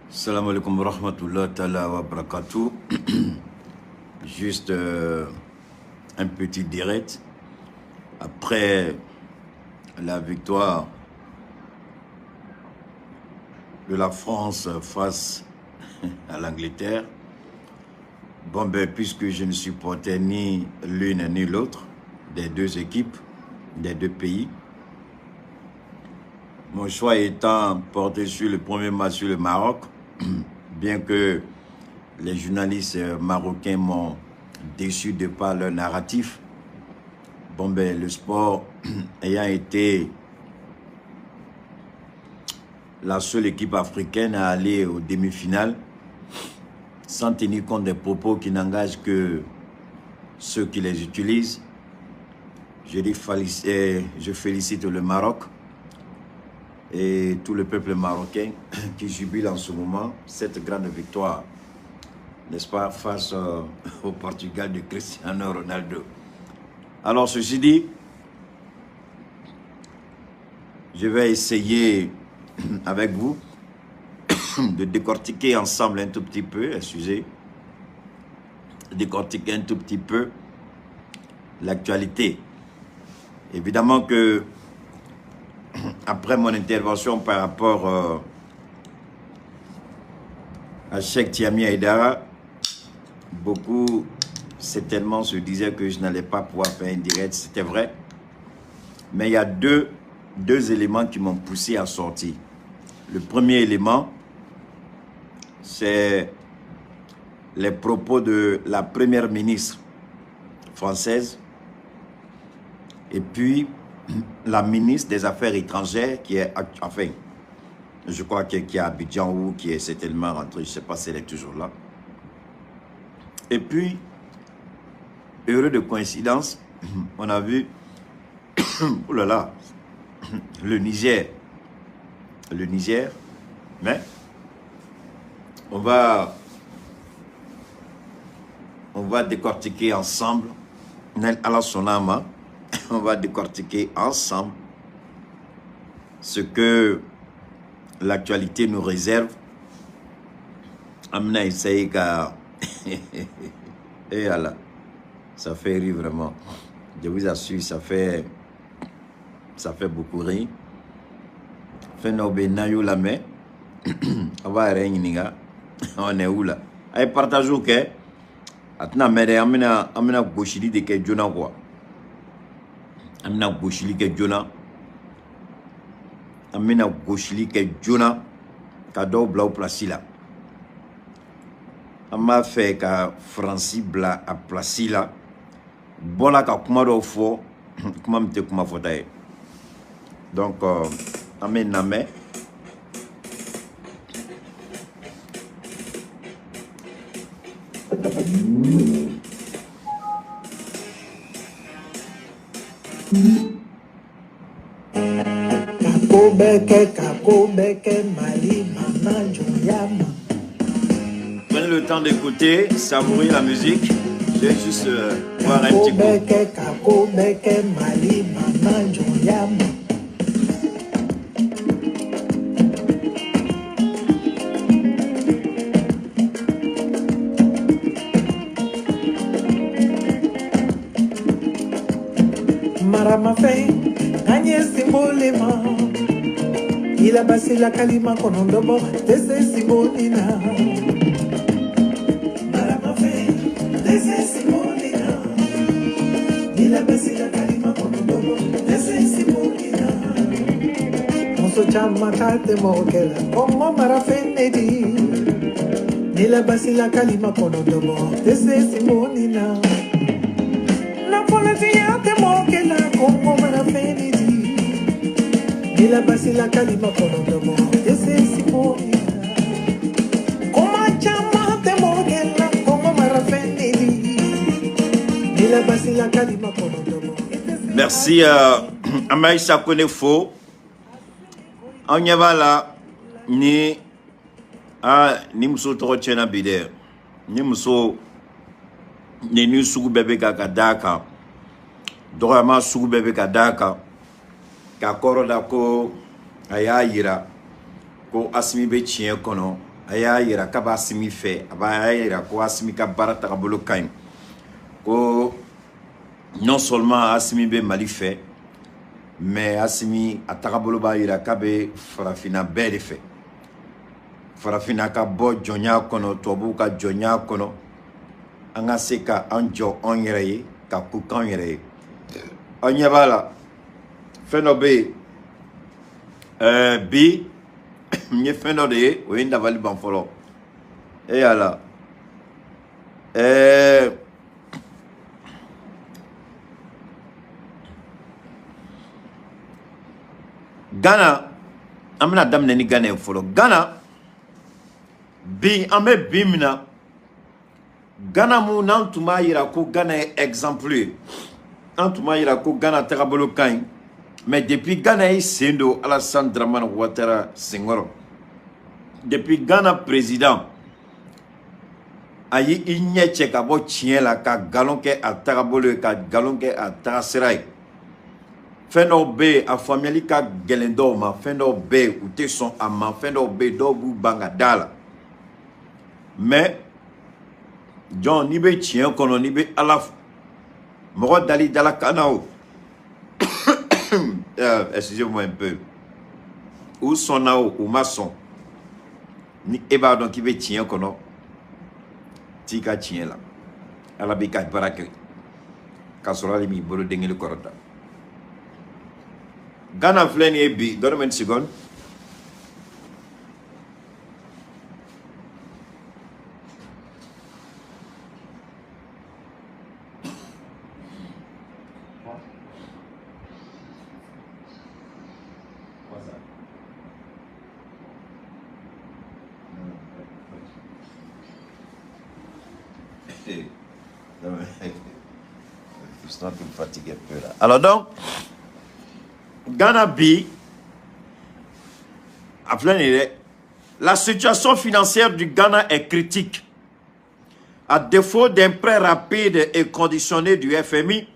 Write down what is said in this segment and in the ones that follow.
Salam alaikum wa rahmatullah ta'ala wa barakatuh. Juste un petit direct. Après la victoire de la France face à l'Angleterre, bon ben, puisque je ne supportais ni l'une ni l'autre des deux équipes, des deux pays, mon choix étant porté sur le premier match sur le Maroc, bien que les journalistes marocains m'ont déçu de par leur narratif, bon ben, le sport ayant été la seule équipe africaine à aller aux demi-finales, sans tenir compte des propos qui n'engagent que ceux qui les utilisent, je dis je félicite le Maroc et tout le peuple marocain qui jubile en ce moment cette grande victoire, n'est-ce pas, face au Portugal de Cristiano Ronaldo. Alors, ceci dit, je vais essayer avec vous de décortiquer ensemble un tout petit peu, excusez, décortiquer un tout petit peu l'actualité. Évidemment que après mon intervention par rapport à Cheikh Tiami Aïdara, beaucoup certainement se disaient que je n'allais pas pouvoir faire un direct, c'était vrai. Mais il y a deux éléments qui m'ont poussé à sortir. Le premier élément, c'est les propos de la première ministre française et puis la ministre des Affaires étrangères qui est, enfin, je crois qui est à Abidjan ou qui est certainement rentrée, je ne sais pas si elle est toujours là. Et puis, heureux de coïncidence, on a vu, oh là là, le Niger, mais on va décortiquer ensemble, on va décortiquer ensemble ce que l'actualité nous réserve. Amna Isaïka. Et voilà, ça fait rire vraiment. Je vous assure, ça fait beaucoup rire. On est où là? Allez, partagez, ok? Atna mere amina goshili de ke jona quoi. Amina goshili ke jona. Amina goshili ke jona ka dɔw bila o place la. An b'a fɛ ka Faransi bila a place la. Bɔla ka kuma dɔw fɔ, kuma min tɛ kuma fɔta ye. Donc an bɛ lamɛn. Prenez le temps d'écouter, savourer la musique. Je vais juste boire un petit coup. Ila basila kalima konondobo tese simbolina Maramafe tese simbolina Ila basila kalima konondobo tese simbolina Muso chama kate mokela kongo marafenedi Ila basila kalima konondobo tese simbolina Na polizia te mokela kongo marafenedi Ila basila kalima konondobo tese simbolina Koma chama te mokela kongo marafenedi Ila basila kalima konondobo. Merci Amaïssa Konefo. An ɲɛ b'a la ni ni muso tɔgɔ tiɲɛna bi dɛ. Ni muso ni sugu bɛɛ bɛ ka d'a kan, dɔgɔyama sugu bɛɛ bɛ ka d'a kan, k'a kɔrɔ da ko a y'a yira ko Asimi bɛ tiɲɛ kɔnɔ. A y'a yira k'a b'Asimi fɛ, a b'a yira ko Asimi ka baara tagabolo ka ɲi, ko non seulement Asimi bɛ Mali fɛ, mais Asimi a tagabolo b'a yira k'a bɛ farafinna bɛɛ de fɛ, farafinna ka bɔ jɔnya kɔnɔ, tubabuw ka jɔnya kɔnɔ, an ka se ka an jɔ an yɛrɛ ye, ka ko k'an yɛrɛ ye. Aw ɲɛ b'a la, fɛn dɔ bɛ yen bi, n ye fɛn dɔ de ye, o ye n dabali ban fɔlɔ. E yala Ghana, an bɛna daminɛ ni Ghana ye fɔlɔ. Ghana bi, an bɛ bi min na, Ghana mun n'an tun b'a yira ko Ghana ye exemple ye, an tun b'a yira ko Ghana tagabolo ka ɲi, mais depuis Ghana y'i sen don Alassane Dramane Ouattara senkɔrɔ, depuis Ghana président a y'i ɲɛ cɛ ka bɔ tiɲɛ la, ka nkalon kɛ a tagabolo ye, ka nkalon kɛ a tagasira ye, fɛn dɔw bɛ yen a faamuyali ka gɛlɛn dɔw ma, fɛn dɔw bɛ yen u tɛ sɔn a ma, fɛn dɔw bɛ yen dɔw b'u ban ka da la. Mais jɔn, n'i bɛ tiɲɛ kɔnɔ, n'i bɛ Ala mɔgɔ dali dala kan na o, excusez-moi un peu, u sɔnna o, u ma sɔn, ni e b'a dɔn k'i bɛ tiɲɛ kɔnɔ, t'i ka tiɲɛ la, Ala b'i ka baara kɛ k'a sɔrɔ hali m'i bolo den kelen kɔrɔta. Ghana filɛ nin ye bi, donne-moi une seconde. Je me fatigue un peu là. Alors donc, Ghana bi, a filɛ nin ye dɛ, la situation financière du Ghana est critique. À défaut d'un prêt rapide et conditionné du FMI,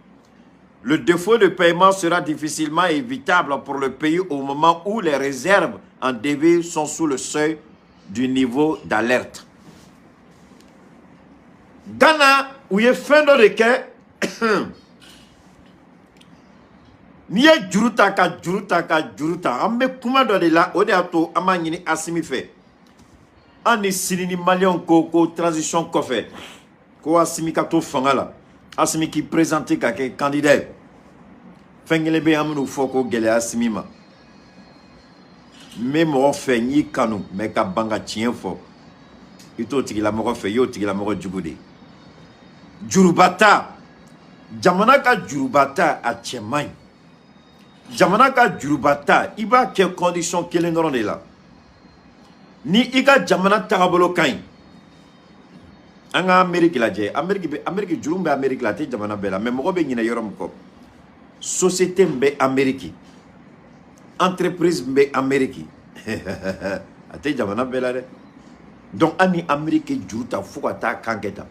le défaut de paiement sera difficilement évitable pour le pays au moment où les réserves en devises sont sous le seuil du niveau d'alerte. Ghana, u ye fɛn dɔ de kɛ, n'i ye juru ta, ka juru ta, ka juru ta, an bɛ kuma dɔ de la, o de y'a to an b'a ɲini Asimi fɛ. An ni sini ni Maliyɛnw ko ko transition kɔfɛ, ko Asimi ka to fanga la, Asimi k'i présenter ka kɛ candidat ye. Fɛn kelen bɛ yen, an bɛn'o fɔ ko gɛlɛya Asimi ma. N bɛ mɔgɔ fɛ, n y'i kanu, mais ka ban ka tiɲɛ fɔ, i t'o tigilamɔgɔ fɛ, i y'o tigilamɔgɔ jugu de ye. Juruba ta, jamana ka juruba ta, a cɛ man ɲi. Jamana ka juruba ta, i b'a kɛ condition kelen dɔrɔn de la: ni i ka jamana tagabolo ka ɲi. An ka Amérique lajɛ. Amérique bɛ, Amérique juru bɛ Amérique la, a tɛ jamana bɛɛ la, mais mɔgɔ bɛ ɲinɛ yɔrɔ min kɔ, société min bɛ Amérique, entreprise min bɛ Amérique, a tɛ jamana bɛɛ la dɛ. Donc hali ni Amérique juru ta fo ka taa kan kɛ tan,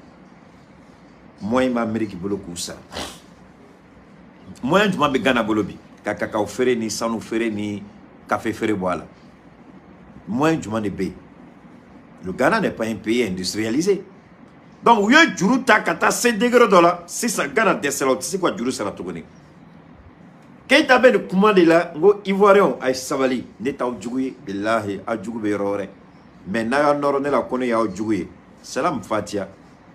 moyen bɛ Amérique bolo k'u sara. Moyen jumɛn bɛ Ghana bolo bi ka cacao feere ni sanu feere ni café feere bɔ a la? Moyen jumɛn de bɛ yen? Le Ghana n'est pas un pays industrialisé. Donc u ye juru ta ka taa se degré dɔ la, sisan Ghana dɛsɛra, u tɛ se ka juru sara tuguni. Keyita bɛ nin kuma de la, n ko Ivoirien, a ye sabali, ne t'aw jugu ye, bilahi, aw jugu bɛ yɔrɔ wɛrɛ, mais n'a y'a nɔrɔ ne la ko ne y'aw jugu ye, salam fatiya,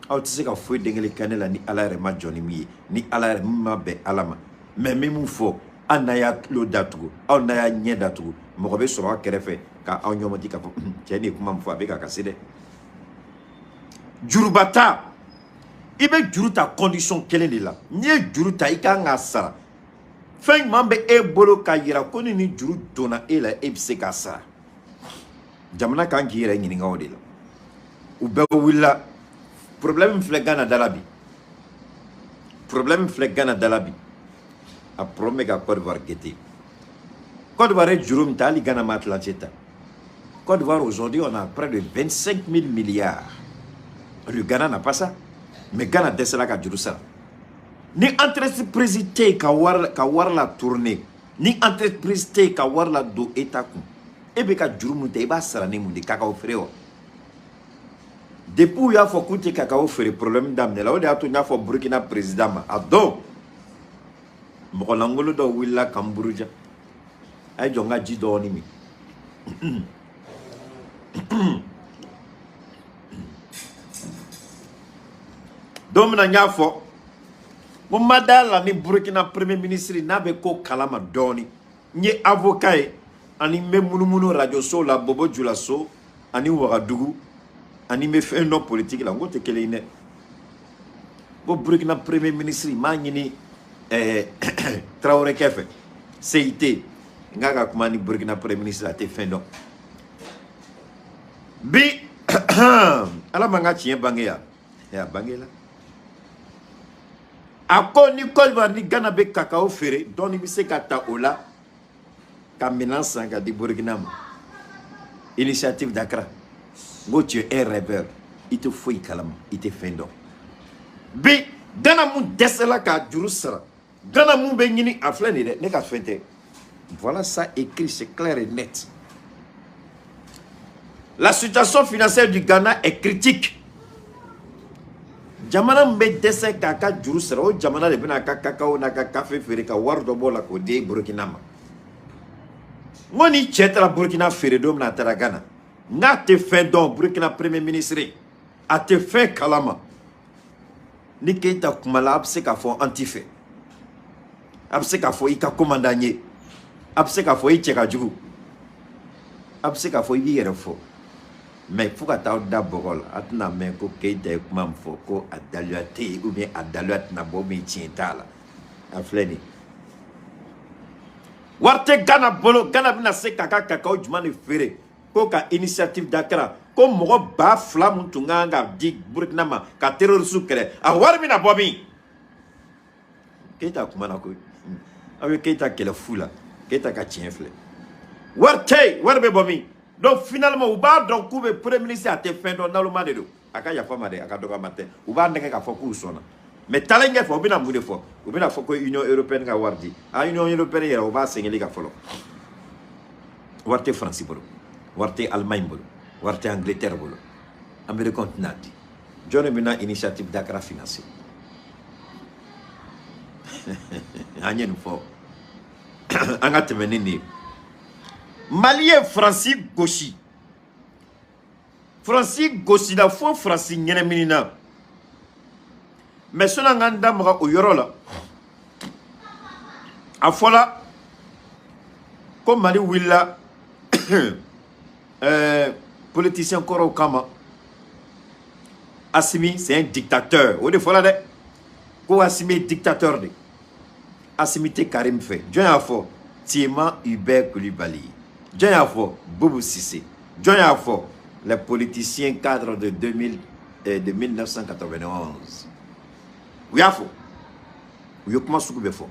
aw tɛ se ka foyi den kelen kɛ ne la ni Ala yɛrɛ ma jɔ ni min ye, ni Ala yɛrɛ min ma bɛn Ala ma. Mais n bɛ mun fɔ, hali n'a y'a tulo datugu, aw n'a y'a ɲɛ datugu, mɔgɔ bɛ sɔrɔ aw kɛrɛfɛ ka aw ɲɔmɔdi k'a fɔ cɛ nin ye kuma min fɔ, a bɛ ka kasi dɛ. Juruba ta, i bɛ juru ta condition kelen de la: n'i ye juru ta, i kan k'a sara. Fɛn jumɛn bɛ e bolo k'a yira ko ni juru donna e la, e bɛ se k'a sara? Jamana kan k'i yɛrɛ ɲininka o de la. U bɛɛ wulila. Problème min filɛ Ghana da la bi, problème min filɛ Ghana da la bi, a problème bɛ ka Côte d'Ivoire guetter. Côte d'Ivoire ye juru min ta, hali Ghana ma tilancɛ ta. Côte d'Ivoire, aujourd'hui, on a près de 25 000 milliards. Le Ghana n'a pas ça, mais Ghana dɛsɛra ka juru sara. Ni entreprise tɛ yen ka wari la tourner, ni entreprise tɛ yen ka wari la don État kun, e bɛ ka juru mun ta, i b'a sara ni mun de? Cacao feere wa? Depuis u y'a fɔ k'u tɛ cacao feere, problème daminɛ la. O de y'a to n y'a fɔ Burkina président ma, a don mɔgɔ lankolon dɔw wulila ka n buruja. A ye jɔ n ka ji dɔɔni min. Don min na n y'a fɔ ko n ma da la ni Burkina premier ministre n'a bɛ ko kalama dɔɔni. N ye avocat ye ani n bɛ munumunu radio so la, Bobo Julaso ani Wagadugu, ani n bɛ fɛn dɔn politique la. N ko tɛ kelen ye dɛ. Ko Burkina premier ministre m'a ɲini Traoré kɛ fɛ CIT, n k'a ka kuma ni Burkina premier ministre, a tɛ fɛn dɔn. Bi Ala man ka tiɲɛ bange yan, a bange la. A ko ni Côte d'Ivoire ni Ghana bɛ cacao feere, dɔɔni bɛ se ka ta o la ka minɛn san ka di Burkina ma. Initiative d'Accra. N ko tu es un rêveur, i tɛ foyi kalama, i tɛ fɛn dɔn. Bi Ghana mun dɛsɛla k'a juru sara, Ghana mun bɛ ɲini, a filɛ nin ye dɛ, ne ka fɛn tɛ. Voilà ça écrit, c'est clair et net. La situation financière du Ghana est critique. Jamana min bɛ dɛsɛ k'a ka juru sara, o jamana de bɛna a ka cacao n'a ka café feere ka wari dɔ bɔ o la k'o di Burkina ma. N ko ni cɛ taara Burkina feere don min na, a taara Ghana, n'a tɛ fɛn dɔn, Burkina premier ministre a tɛ fɛn kalama. Ni Keita kumala, a bɛ se k'a fɔ an t'i fɛ, a bɛ se k'a fɔ i ka ko man d'an ye, a bɛ se k'a fɔ i cɛ ka jugu, a bɛ se k'a fɔ i b'i yɛrɛ fɔ. Mais fo ka taa aw da bɔgɔ la, a tɛna mɛn ko Keita ye kuma min fɔ ko a daluya tɛ yen, ou bien a daluya tɛna bɔ, ou bien tiɲɛ t'a la. A filɛ nin ye, wari tɛ Ghana bolo. Ghana bɛna se k'a ka cacao jumɛn de feere ko ka initiative d'Accra, ko mɔgɔ 2000 mun tun kan ka di Burkina ma ka terroriste kɛlɛ, a wari bɛna bɔ min? Keita kumana koyi. Aw ye Keita kɛlɛ fu la. Keita ka tiɲɛ filɛ, wari tɛ yen, wari bɛ bɔ min? Donc finalement u b'a dɔn k'u bɛ premier ministre, a tɛ fɛn dɔn, naloma de don. A ka yafa ma dɛ, a ka dɔgɔma tɛ. U b'a nɛgɛ k'a fɔ k'u sɔnna, mais taalen ɲɛfɛ u bɛna mun de fɔ? U bɛna fɔ ko Union européenne ka wari di. A Union européenne yɛrɛ, u b'a sɛgɛnli ka fɔlɔ. Wari tɛ Faransi bolo, wari tɛ Allemagne bolo, wari tɛ Angleterre bolo, Américain tɛna di. Jɔn de bɛna initiative d'Accra financer? An ye nin fɔ, an ka tɛmɛ ni nin ye. Mali ye Faransi gosi, Faransi gosila fo Faransi ɲɛnɛminina. Mais sɔnni an k'an da maga o yɔrɔ la, a fɔla ko Mali wulila politicien kɔrɔw kama. Assimi, c'est un dictateur. O de fɔla dɛ, ko Assimi ye dictateur de, Assimi tɛ Karim fɛ. Jɔn y'a fɔ? Tiéman Hubert Coulibaly. Jɔn y'a fɔ? Boubou Cissé. Jɔn y'a fɔ? Les politiciens cadres de 2000, de 1991. U y'a fɔ, u ye kuma sugu bɛɛ fɔ.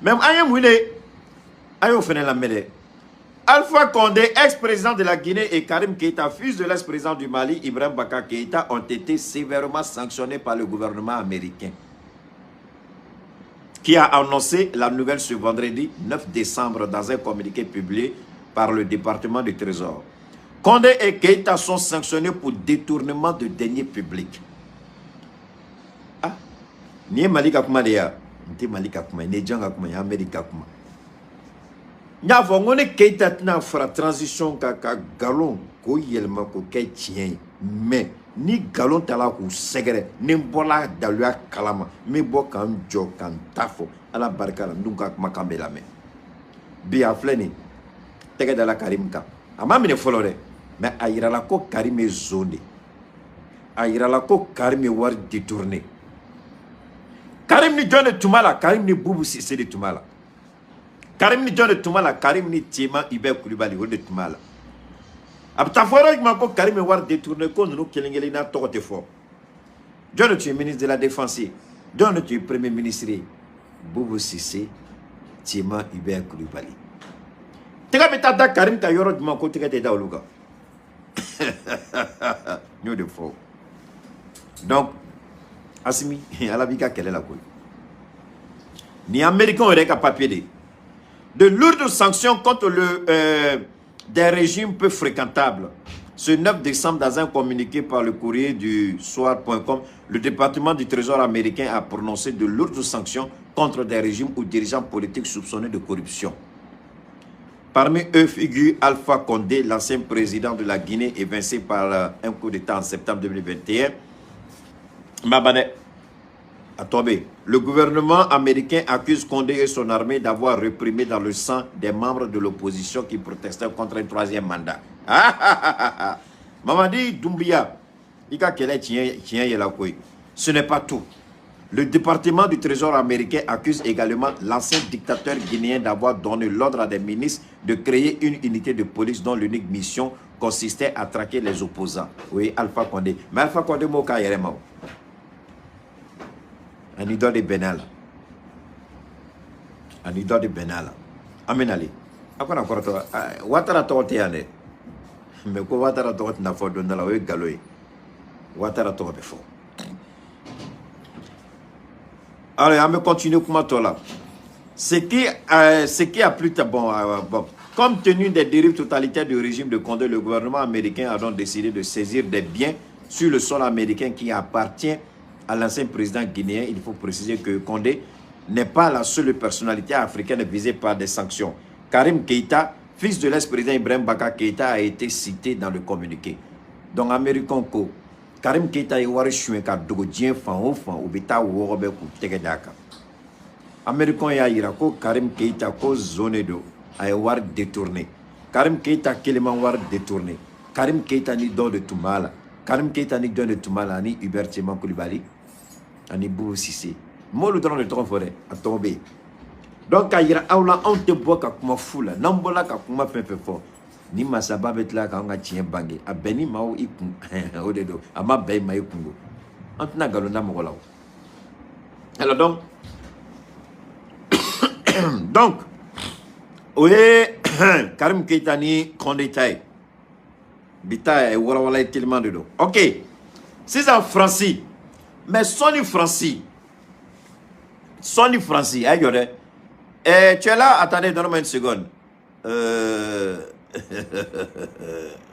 Mais an ye mun de a y'o fana lamɛn dɛ. Alpha Condé, ex-président de la Guinée, et Karim Keïta, fils de l'ex-président du Mali, Ibrahim Boubacar Keïta, ont été sévèrement sanctionnés par le gouvernement américain, qui a annoncé la nouvelle ce vendredi 9 décembre dans un communiqué publié par le département du Trésor. Condé et Keïta sont sanctionnés pour détournement de deniers publics. Ah, nin ye Mali ka kuma de ye wa? N tɛ Mali ka kuma ye, nin ye jɔn ka kuma ye? Amérique ka kuma. N y'a fɔ n ko ni Keïta tɛna fara transition kan ka nkalon k'o yɛlɛma k'o kɛ tiɲɛ ye, mais ni nkalon tala k'u sɛgɛrɛ, ni n bɔla daluya kalama, n bɛ bɔ ka n jɔ ka n ta fɔ. Ala barika la, n dun ka kumakan bɛ lamɛn. Bi a filɛ nin tɛgɛ dala Karim kan, a ma minɛ fɔlɔ dɛ, mais a yirala ko Karim ye zon de, a yirala ko Karim ye wari détourné. Karim ni jɔn de tun b'a la? Karim ni Boubou Cissé de tun b'a la. Karim ni jɔn de tun b'a la? Karim ni Tiéman Hubert Coulibaly, o de tun b'a la. A bɛ taa fɔ yɔrɔ jumɛn ko Karim ye wari détourné, ko ninnu kelen kelen n'a tɔgɔ tɛ fɔ? Jɔn de tun ye ministre de la défense ye? Jɔn de tun ye premier ministre ye? Boubou Cissé, Tiéman Hubert Coulibaly. Tɛgɛ bɛ taa da Karim kan yɔrɔ jumɛn ko tɛgɛ tɛ da olu kan? N y'o de fɔ. Donc Assimi, Ala b'i ka kɛlɛ la koyi. Nin ye américain yɛrɛ ka papier de ye. De lourdes sanctions contre des régimes peu fréquentables. Ce 9 décembre, dans un communiqué par le courrier du soir.com, le département du Trésor américain a prononcé de lourdes sanctions contre des régimes ou dirigeants politiques soupçonnés de corruption. Parmi eux figure Alpha Condé, l'ancien président de la Guinée, évincé par un coup d'État en septembre 2021. Mabane, attendez. Le gouvernement américain accuse Condé et son armée d'avoir réprimé dans le sang des membres de l'opposition qui protestaient contre un troisième mandat. Ah ah ah ah. Mamadi Doumbouya, ce n'est pas tout. Le département du Trésor américain accuse également l'ancien dictateur guinéen d'avoir donné l'ordre à des ministres de créer une unité de police dont l'unique mission consistait à traquer les opposants. Oui, Alpha Condé. Mais Alpha Condé, moka yerema. Ani dɔ de bɛnna la. Ani dɔ de bɛnna la. An bɛ nalen. A kana kɔrɔtɔ. Ouattara tɔgɔ tɛ yan dɛ. Mais ko Ouattara tɔgɔ tɛna fɔ don dɔ la, o ye nkalon ye. Ouattara tɔgɔ bɛ fɔ. Alors, on va continuer kuma tɔ la. Ce qui a plus bon, bon, compte tenu des dérives totalitaires du régime de Condé, le gouvernement américain a donc décidé de saisir des biens sur le sol américain qui appartient à l'ancien président guinéen. Il faut préciser que Condé n'est pas la seule personnalité africaine visée par des sanctions. Karim Keïta, fils de l'ex-président Ibrahim Baka Keïta, a été cité dans le communiqué. Donc, Américain ko Karim Keïta ye wari suɲɛ ka dogo diɲɛ fan o fan, u bɛ taa wɔgɔ bɛ k'u tɛgɛ d'a kan. Américain y'a yira ko Karim Keïta ko zone don, a ye wari détourné. Karim Keïta kelen ma wari détourné. Karim Keïta ni dɔw de tun b'a la. Karim Keïta ni dɔw de tun b'a la, ani Hubert Tieman Coulibaly, ani Boubou Cissé. M'olu dɔrɔn de tɔgɔ fɔ dɛ, a tɔgɔ bɛ yen. Donc k'a yira aw la, anw tɛ bɔ ka kuma fu la. N'an bɔla ka kuma fɛn fɛn fɔ, ni masaba bɛ tila k'anw ka tiɲɛ bange, a bɛn ni maaw i kun o de don, a ma bɛn i ma i kun don. An tɛna nkalon da mɔgɔ la o. Alors donc o ye Karim Keïta ni Condé ta ye. Bi ta ye walawala ye teliman de don. Ok, sisan Faransi, mais sɔnni Faransi, sɔnni Faransi, a ye jɔ dɛ. Tu es là? Attendez, donne-moi une seconde.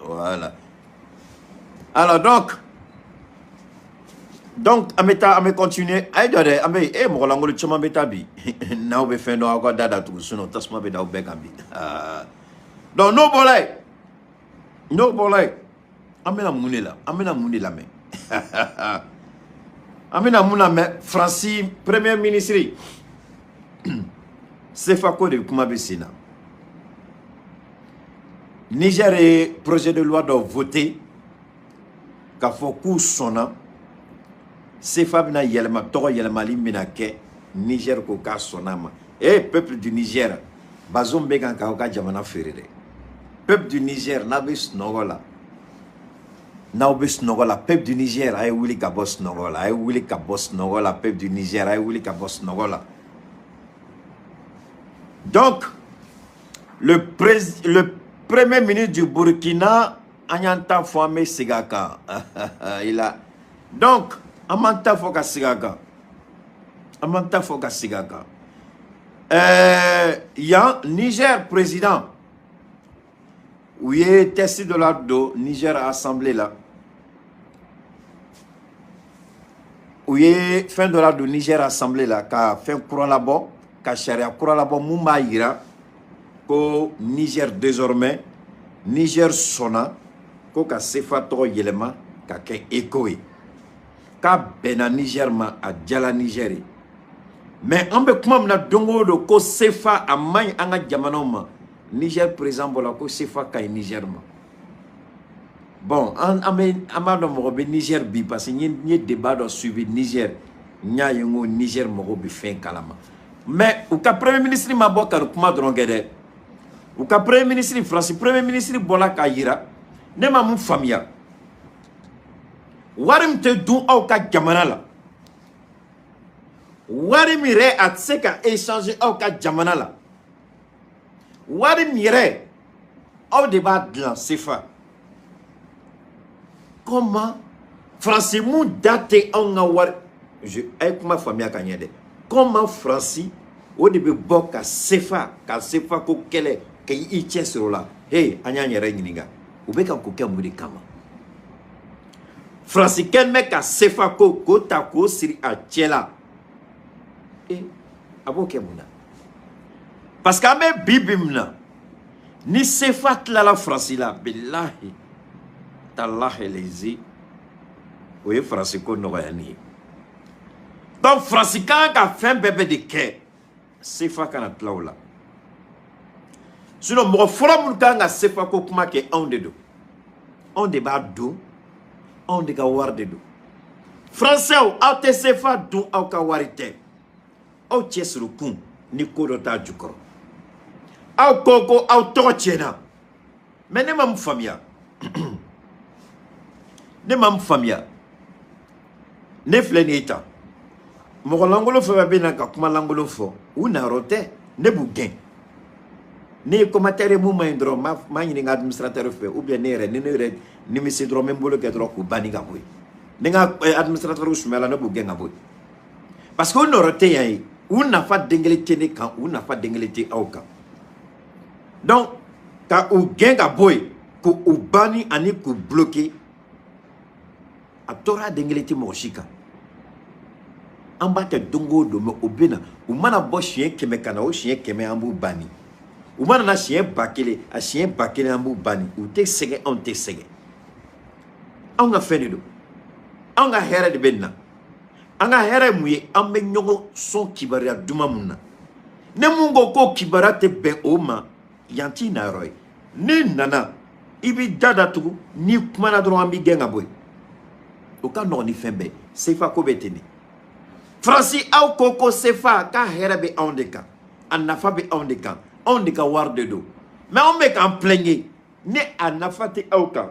Voilà. Alors donc an bɛ taa, an bɛ continuer. A ye jɔ dɛ, an bɛ e mɔgɔ lankolon caman bɛ taa bi. N'aw bɛ fɛn dɔn, aw ka da datugu, sinon tasuma bɛ da aw bɛɛ kan bi. Donc n'o bɔra yen, n'o bɔra yen, an bɛna mun de la? An bɛna mun de lamɛn? An bɛna mun lamɛn? Faransi premier ministre, CFA ko de kuma bɛ sen na. Niger ye projet de loi dɔ voté k'a fɔ k'u sɔnna CFA bɛna yɛlɛma, tɔgɔ yɛlɛmali bɛna kɛ. Niger ko k'a sɔnna a ma. Eh, peuple du Niger, Bazoum bɛ kan k'aw ka jamana feere dɛ. Peuple du Niger, n'a bɛ sunɔgɔ la, n'aw bɛ sunɔgɔ la, peuple du Niger, a ye wuli ka bɔ sunɔgɔ la, a ye wuli ka bɔ sunɔgɔ la. Peuple du Niger, a ye wuli ka bɔ sunɔgɔ la. Donc le premier ministre du Burkina, an y'an ta fɔ, an bɛ segin a kan. Il a donc, an m'an ta fɔ ka segin a kan, an m'an ta fɔ ka segin a kan. Yan Niger président, u ye texte dɔ la don Niger assemblée la, u ye fɛn dɔ la don Niger assemblée la, ka fɛn kura labɔ, ka sariya kura labɔ mun b'a yira ko Niger désormais, Niger sɔnna ko ka CFA tɔgɔ yɛlɛma ka kɛ ECO ye, k'a bɛnna Niger ma, a diyala Niger ye. Mais an bɛ kuma min na, don o don ko CFA a man ɲi an ka jamanaw ma. Niger président bɔra ko CFA ka ɲi Niger ma. Bon, an an bɛ an b'a dɔn mɔgɔ bɛ Niger bi, parce que n ye débat dɔ suivi Niger, n y'a ye n ko Niger mɔgɔw bɛ fɛn kalama. Mais u ka premier ministre ma bɔ ka nin kuma dɔrɔn kɛ dɛ. U ka premier ministre, Faransi premier ministre bɔla k'a yira. Ne ma mun faamuya? Wari min tɛ dun aw ka jamana la, wari min yɛrɛ a tɛ se ka échanger aw ka jamana la, wari min yɛrɛ aw de b'a dilan, CFA, comment Faransi mun da tɛ anw ka wari? Je a ye kuma faamuya ka ɲɛ dɛ. Comment Faransi o de bɛ bɔ ka CFA, ka CFA ko kɛlɛ, ka i cɛsiri o la? Hey, an y'an yɛrɛ ɲininka. U bɛ ka ko kɛ mun de kama? Faransi kɛlen bɛ ka CFA ko k'o ta k'o siri a cɛ la. E, a b'o kɛ mun na? Parce que an bɛ bi bi min na, ni CFA tilala Faransi la, bilahi talahi lezi, o ye Faransi ko nɔgɔyani ye. Donc Faransi kan ka fɛn bɛɛ bɛ de kɛ CFA kana tila o la. Sinon mɔgɔ fɔlɔ minnu kan ka CFA ko kuma kɛ, anw de don. Anw de b'a dun, anw de ka wari de don. Français, aw tɛ CFA dun, aw ka wari tɛ. Aw cɛ siri kun ni ko dɔ t'a jukɔrɔ. Aw ko ko aw tɔgɔ tiɲɛna, mais ne ma mun faamuya, ne ma mun faamuya. Ne filɛ nin ye tan, mɔgɔ lankolon fɛn fɛn bɛ na ka kuma lankolon fɔ, u nayɔrɔ tɛ, ne b'u gɛn. Ne ye commentaire ye mun ma ɲi dɔrɔn, n m'a ɲini n ka administrateur fɛ, ou bien ne yɛrɛ, ni ne yɛrɛ nimisi dɔrɔn, n bɛ n bolo kɛ dɔrɔn k'u banni ka bɔ yen. Ni n ka administrateur sumayala, ne b'u gɛn ka bɔ yen, parce que u nɔrɔ tɛ yan ye. U nafa den kelen tɛ ne kan, u nafa den kelen tɛ aw kan. Donc ka u gɛn ka bɔ yen, k'u banni ani k'u bloquer, a tɔɔrɔya den kelen tɛ mɔgɔ si kan. An b'a kɛ don o don, mais o bɛ na. U mana bɔ siɲɛ 100 ka na, o siɲɛ 100 an b'u banni. U mana na siɲɛ 1000, a siɲɛ 1000 an b'u banni. U tɛ sɛgɛn, anw tɛ sɛgɛn. Anw ka fɛn de don, anw ka hɛrɛ de bɛ nin na. An ka hɛrɛ ye mun ye? An bɛ ɲɔgɔn sɔn kibaruya duman mun na. Ne mun ko ko kibaruya tɛ bɛn o ma, yan t'i na yɔrɔ ye. N'i nana, i b'i da datugu. N'i kumana dɔrɔn, an b'i gɛn ka bɔ yen. O ka nɔgɔn ni fɛn bɛɛ. CFA ko bɛ ten de. Faransi, aw ko ko CFA k'a hɛrɛ bɛ anw de kan, a nafa bɛ anw de kan, anw de ka wari de don. Mais anw bɛ k'an plaindre. Ni a nafa tɛ aw kan,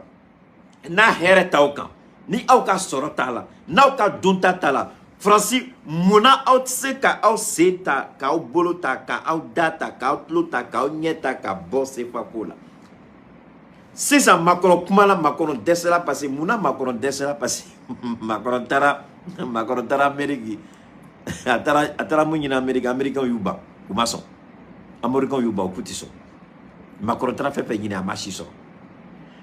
n'a hɛrɛ t'aw kan, ni aw ka sɔrɔ t'a la, n'aw ka dunta t'a la, Faransi, munna aw tɛ se ka aw sen ta, k'aw bolo ta, k'aw da ta, k'aw tulo ta, k'aw ɲɛ ta, ka bɔ CFA ko la? Sisan Macron kumala, Macron dɛsɛra. Parce que munna Macron dɛsɛra? Parce que Macron taara Amérique. A taara mun ɲini Amérique? Américains y'u ban, u ma sɔn. Américains y'u ban, u k'u tɛ sɔn. Macron taara fɛn fɛn ɲini, a ma si sɔrɔ.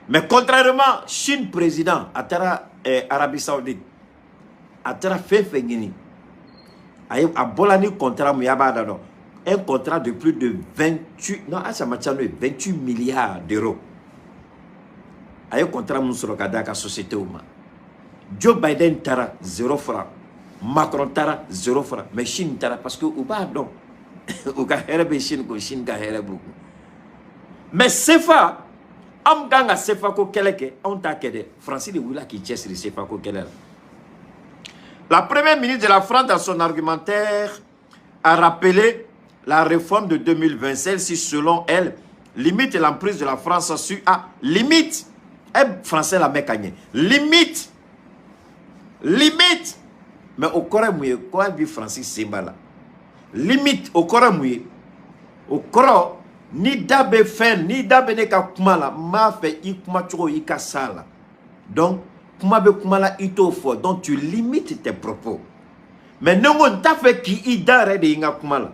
Mais contrairement Chine président, a taara Arabie Saoudite, a taara fɛn fɛn ɲini, a ye a bɔla ni contrat mun ye, a b'a da dɔn, un contrat de plus de 28, non, asa ma ca n'o ye, 28 milliards d'euros. A ye contrat mun sɔrɔ ka d'a ka société ma. Joe Biden taara, zéro franc. Macron taara, zéro franc. Mais Chine taara, parce que u b'a dɔn u ka hɛrɛ bɛ Chine ko, Chine ka hɛrɛ b'u kun. Mais CFA, anw kan ka CFA ko kɛlɛ kɛ, anw t'a kɛ dɛ. Faransi de wulila k'i cɛsiri CFA ko kɛlɛ la. La première ministre de la France, dans son argumentaire, a rappelé la réforme de 2020. Celle-ci, selon elle, limite l'emprise de la France sur, ah, limite, eh, français la mɛ ka ɲɛ, limite, limite. Mais o kɔrɔ ye mun ye? Ko hali bi Faransi sen b'a la. Limite, o kɔrɔ ye mun ye? O kɔrɔ, ni da bɛ fɛn, ni da bɛ ne ka kuma la, n b'a fɛ i kumacogo, i ka s'a la. Donc kuma bɛ kuma la, i t'o fɔ. Donc tu limites tes propos. Mais ne ko n t'a fɛ k'i da yɛrɛ de ye n ka kuma la,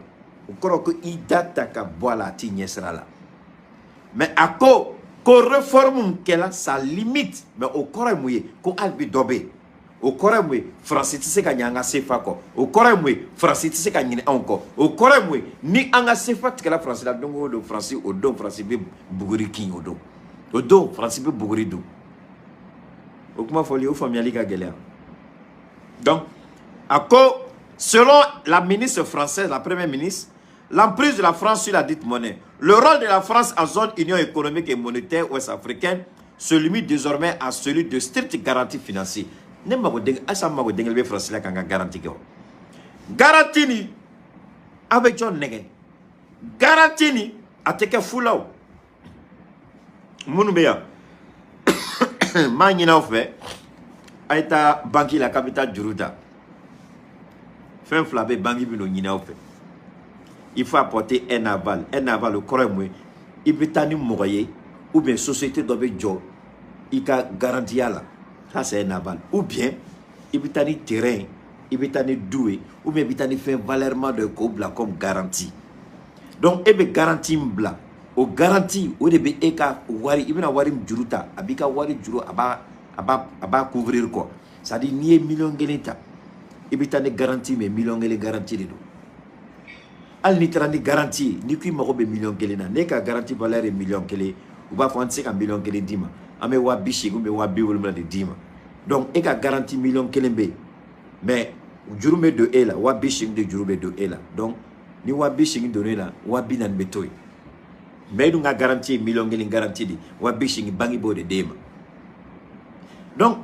o kɔrɔ ko i da ta ka bɔ a la, a t'i ɲɛ sira la. Mais a ko ko réforme min kɛla, ça limite. Mais o kɔrɔ ye mun ye? Ko hali bi dɔ bɛ yen. O kɔrɔ ye mun ye? Faransi tɛ se ka ɲɛ an ka CFA kɔ. O kɔrɔ ye mun ye? Faransi tɛ se ka ɲinɛ anw kɔ. O kɔrɔ ye mun ye? Ni an ka CFA tigɛla Faransi la don o don, Faransi o don, Faransi bɛ buguri kin o don. O don Faransi bɛ buguri dun. O kuma fɔli, o faamuyali ka gɛlɛya. Donc a ko, selon la ministre française, la première ministre, l'emprise de la France sur la dite monnaie, le rôle de la France en zone Union économique et monétaire ouest-africaine se limite désormais à celui de stricte garantie financière. Ne mago den, asa mago den bɛ Faransi la k'an ka garantie kɛ. O garantie ni, aw bɛ jɔn nɛgɛ? Garantie ni, a tɛ kɛ fu la. O minnu bɛ yan, n b'a ɲini aw fɛ, a ye taa banki la k'a bɛ taa juru ta. Fɛn fila bɛ banki bɛ n'o ɲini aw fɛ. Il faut apporter un aval. Un aval, o kɔrɔ ye mun ye? I bɛ taa ni mɔgɔ ye, ou bien société dɔ bɛ jɔ i ka garantiya la. Ça, c'est un aval. Ou bien i bɛ taa ni terrain, i bɛ taa ni du ye, ou bien i bɛ taa ni fɛn valeur ma dɔ ye k'o bila comme garantie. Donc e bɛ garantie min bila, O garantie, o de bɛ e ka wari, i bɛna wari min juru ta, a b'i ka wari juru, a b'a couvrir quoi. C'est à dire, n'i ye miliyɔn 1 ta, i bɛ taa ni garantie min ye, miliyɔn 1 garantie de don. Hali n'i taara ni garantie ye, n'i ko i mago bɛ miliyɔn 1 na, n'e ka garantie valeur ye miliyɔn 1, u b'a fɔ an tɛ se ka miliyɔn 1 d'i ma, an bɛ 80 000 ou bien 70 000 de d'i ma. Donc e ka garantie miliyɔn 1 bɛ yen, mais juru bɛ don e la, 80 000 de juru bɛ don e la. Donc ni 80 000 donn'e la, 40 000 bɛ to yen. Mais e dun ka garantie ye miliyɔn 1 garantie de, 80 000, banque b'o de d'e ma. Donc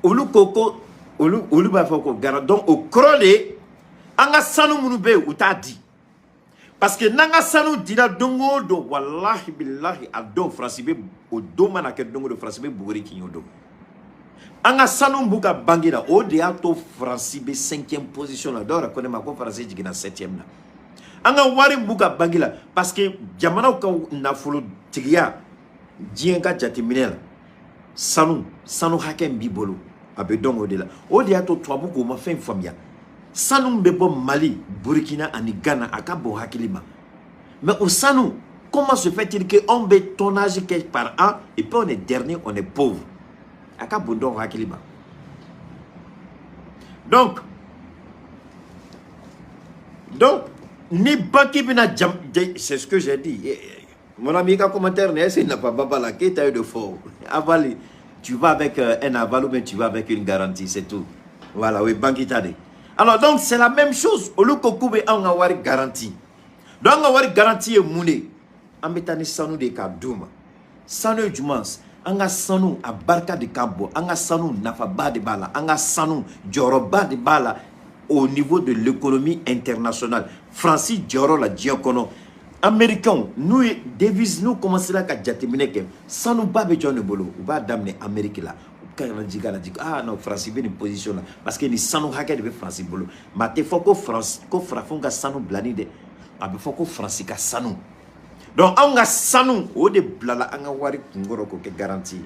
olu ko olu b'a fɔ ko garantie. Donc o kɔrɔ de ye, an ka sanu minnu bɛ yen, u t'a di, parce que n'an ka sanu dira don o don, walahi bilahi, a don Faransi bɛ, o don mana kɛ don o don, Faransi bɛ buguri kin o don. An ka sanu b'u ka banque la, o de y'a to Faransi bɛ cinquième position la. Dɔw yɛrɛ ko ne ma ko Faransi jiginna septième na. An ka wari b'u ka banque la, parce que jamanaw ka nafolotigiya, diɲɛ ka jateminɛ la, sanu hakɛ min b'i bolo, a bɛ dɔn o de la. O de y'a to tubabu k'o ma fɛn faamuya. Sanu bɛ bɔ Mali, Burkina ani Ghana, a ka bon hakili ma. Mais o sanu, comment se fait-il que anw bɛ tonnage kɛ par an et puis on est dernier, on est pauvre? A ka bon dɔw hakili ma. Donc ni banque bɛna jam, c'est ce que j'ai dit. Mon ami, ka commentaire, est-ce qu'il n'a pas baba là, qu'est-ce que tu as eu de fort? Aval, tu vas avec un aval ou bien tu vas avec une garantie, c'est tout. Voilà, oui, banque t'a dit. Alors donc c'est la même chose. Olu ko k'u bɛ anw ka wari garantie. Donc an ka wari garantie ye mun de ye? An bɛ taa ni sanu de ye k'a d'u ma. Sanu ye jumɛn? An ka sanu, a barika de ka bon. An ka sanu, nafaba de b'a la. An ka sanu, jɔyɔrɔba de b'a la au niveau de l'économie internationale. Faransi jɔyɔrɔ la diɲɛ kɔnɔ. Américains n'u ye devise, n'u commencera ka jateminɛ kɛ, sanuba bɛ jɔn de bolo? U b'a daminɛ Amérique la ka na jigin, ka na jigin. Ah non, Faransi bɛ nin position na parce que nin sanu hakɛ de bɛ Faransi bolo. Mais a tɛ fɔ ko Faransi, ko farafinw ka sanu bilani dɛ, a bɛ fɔ ko Faransi ka sanu. Donc anw ka sanu, o de bilala an ka wari kunkɔrɔ k'o kɛ garantie ye.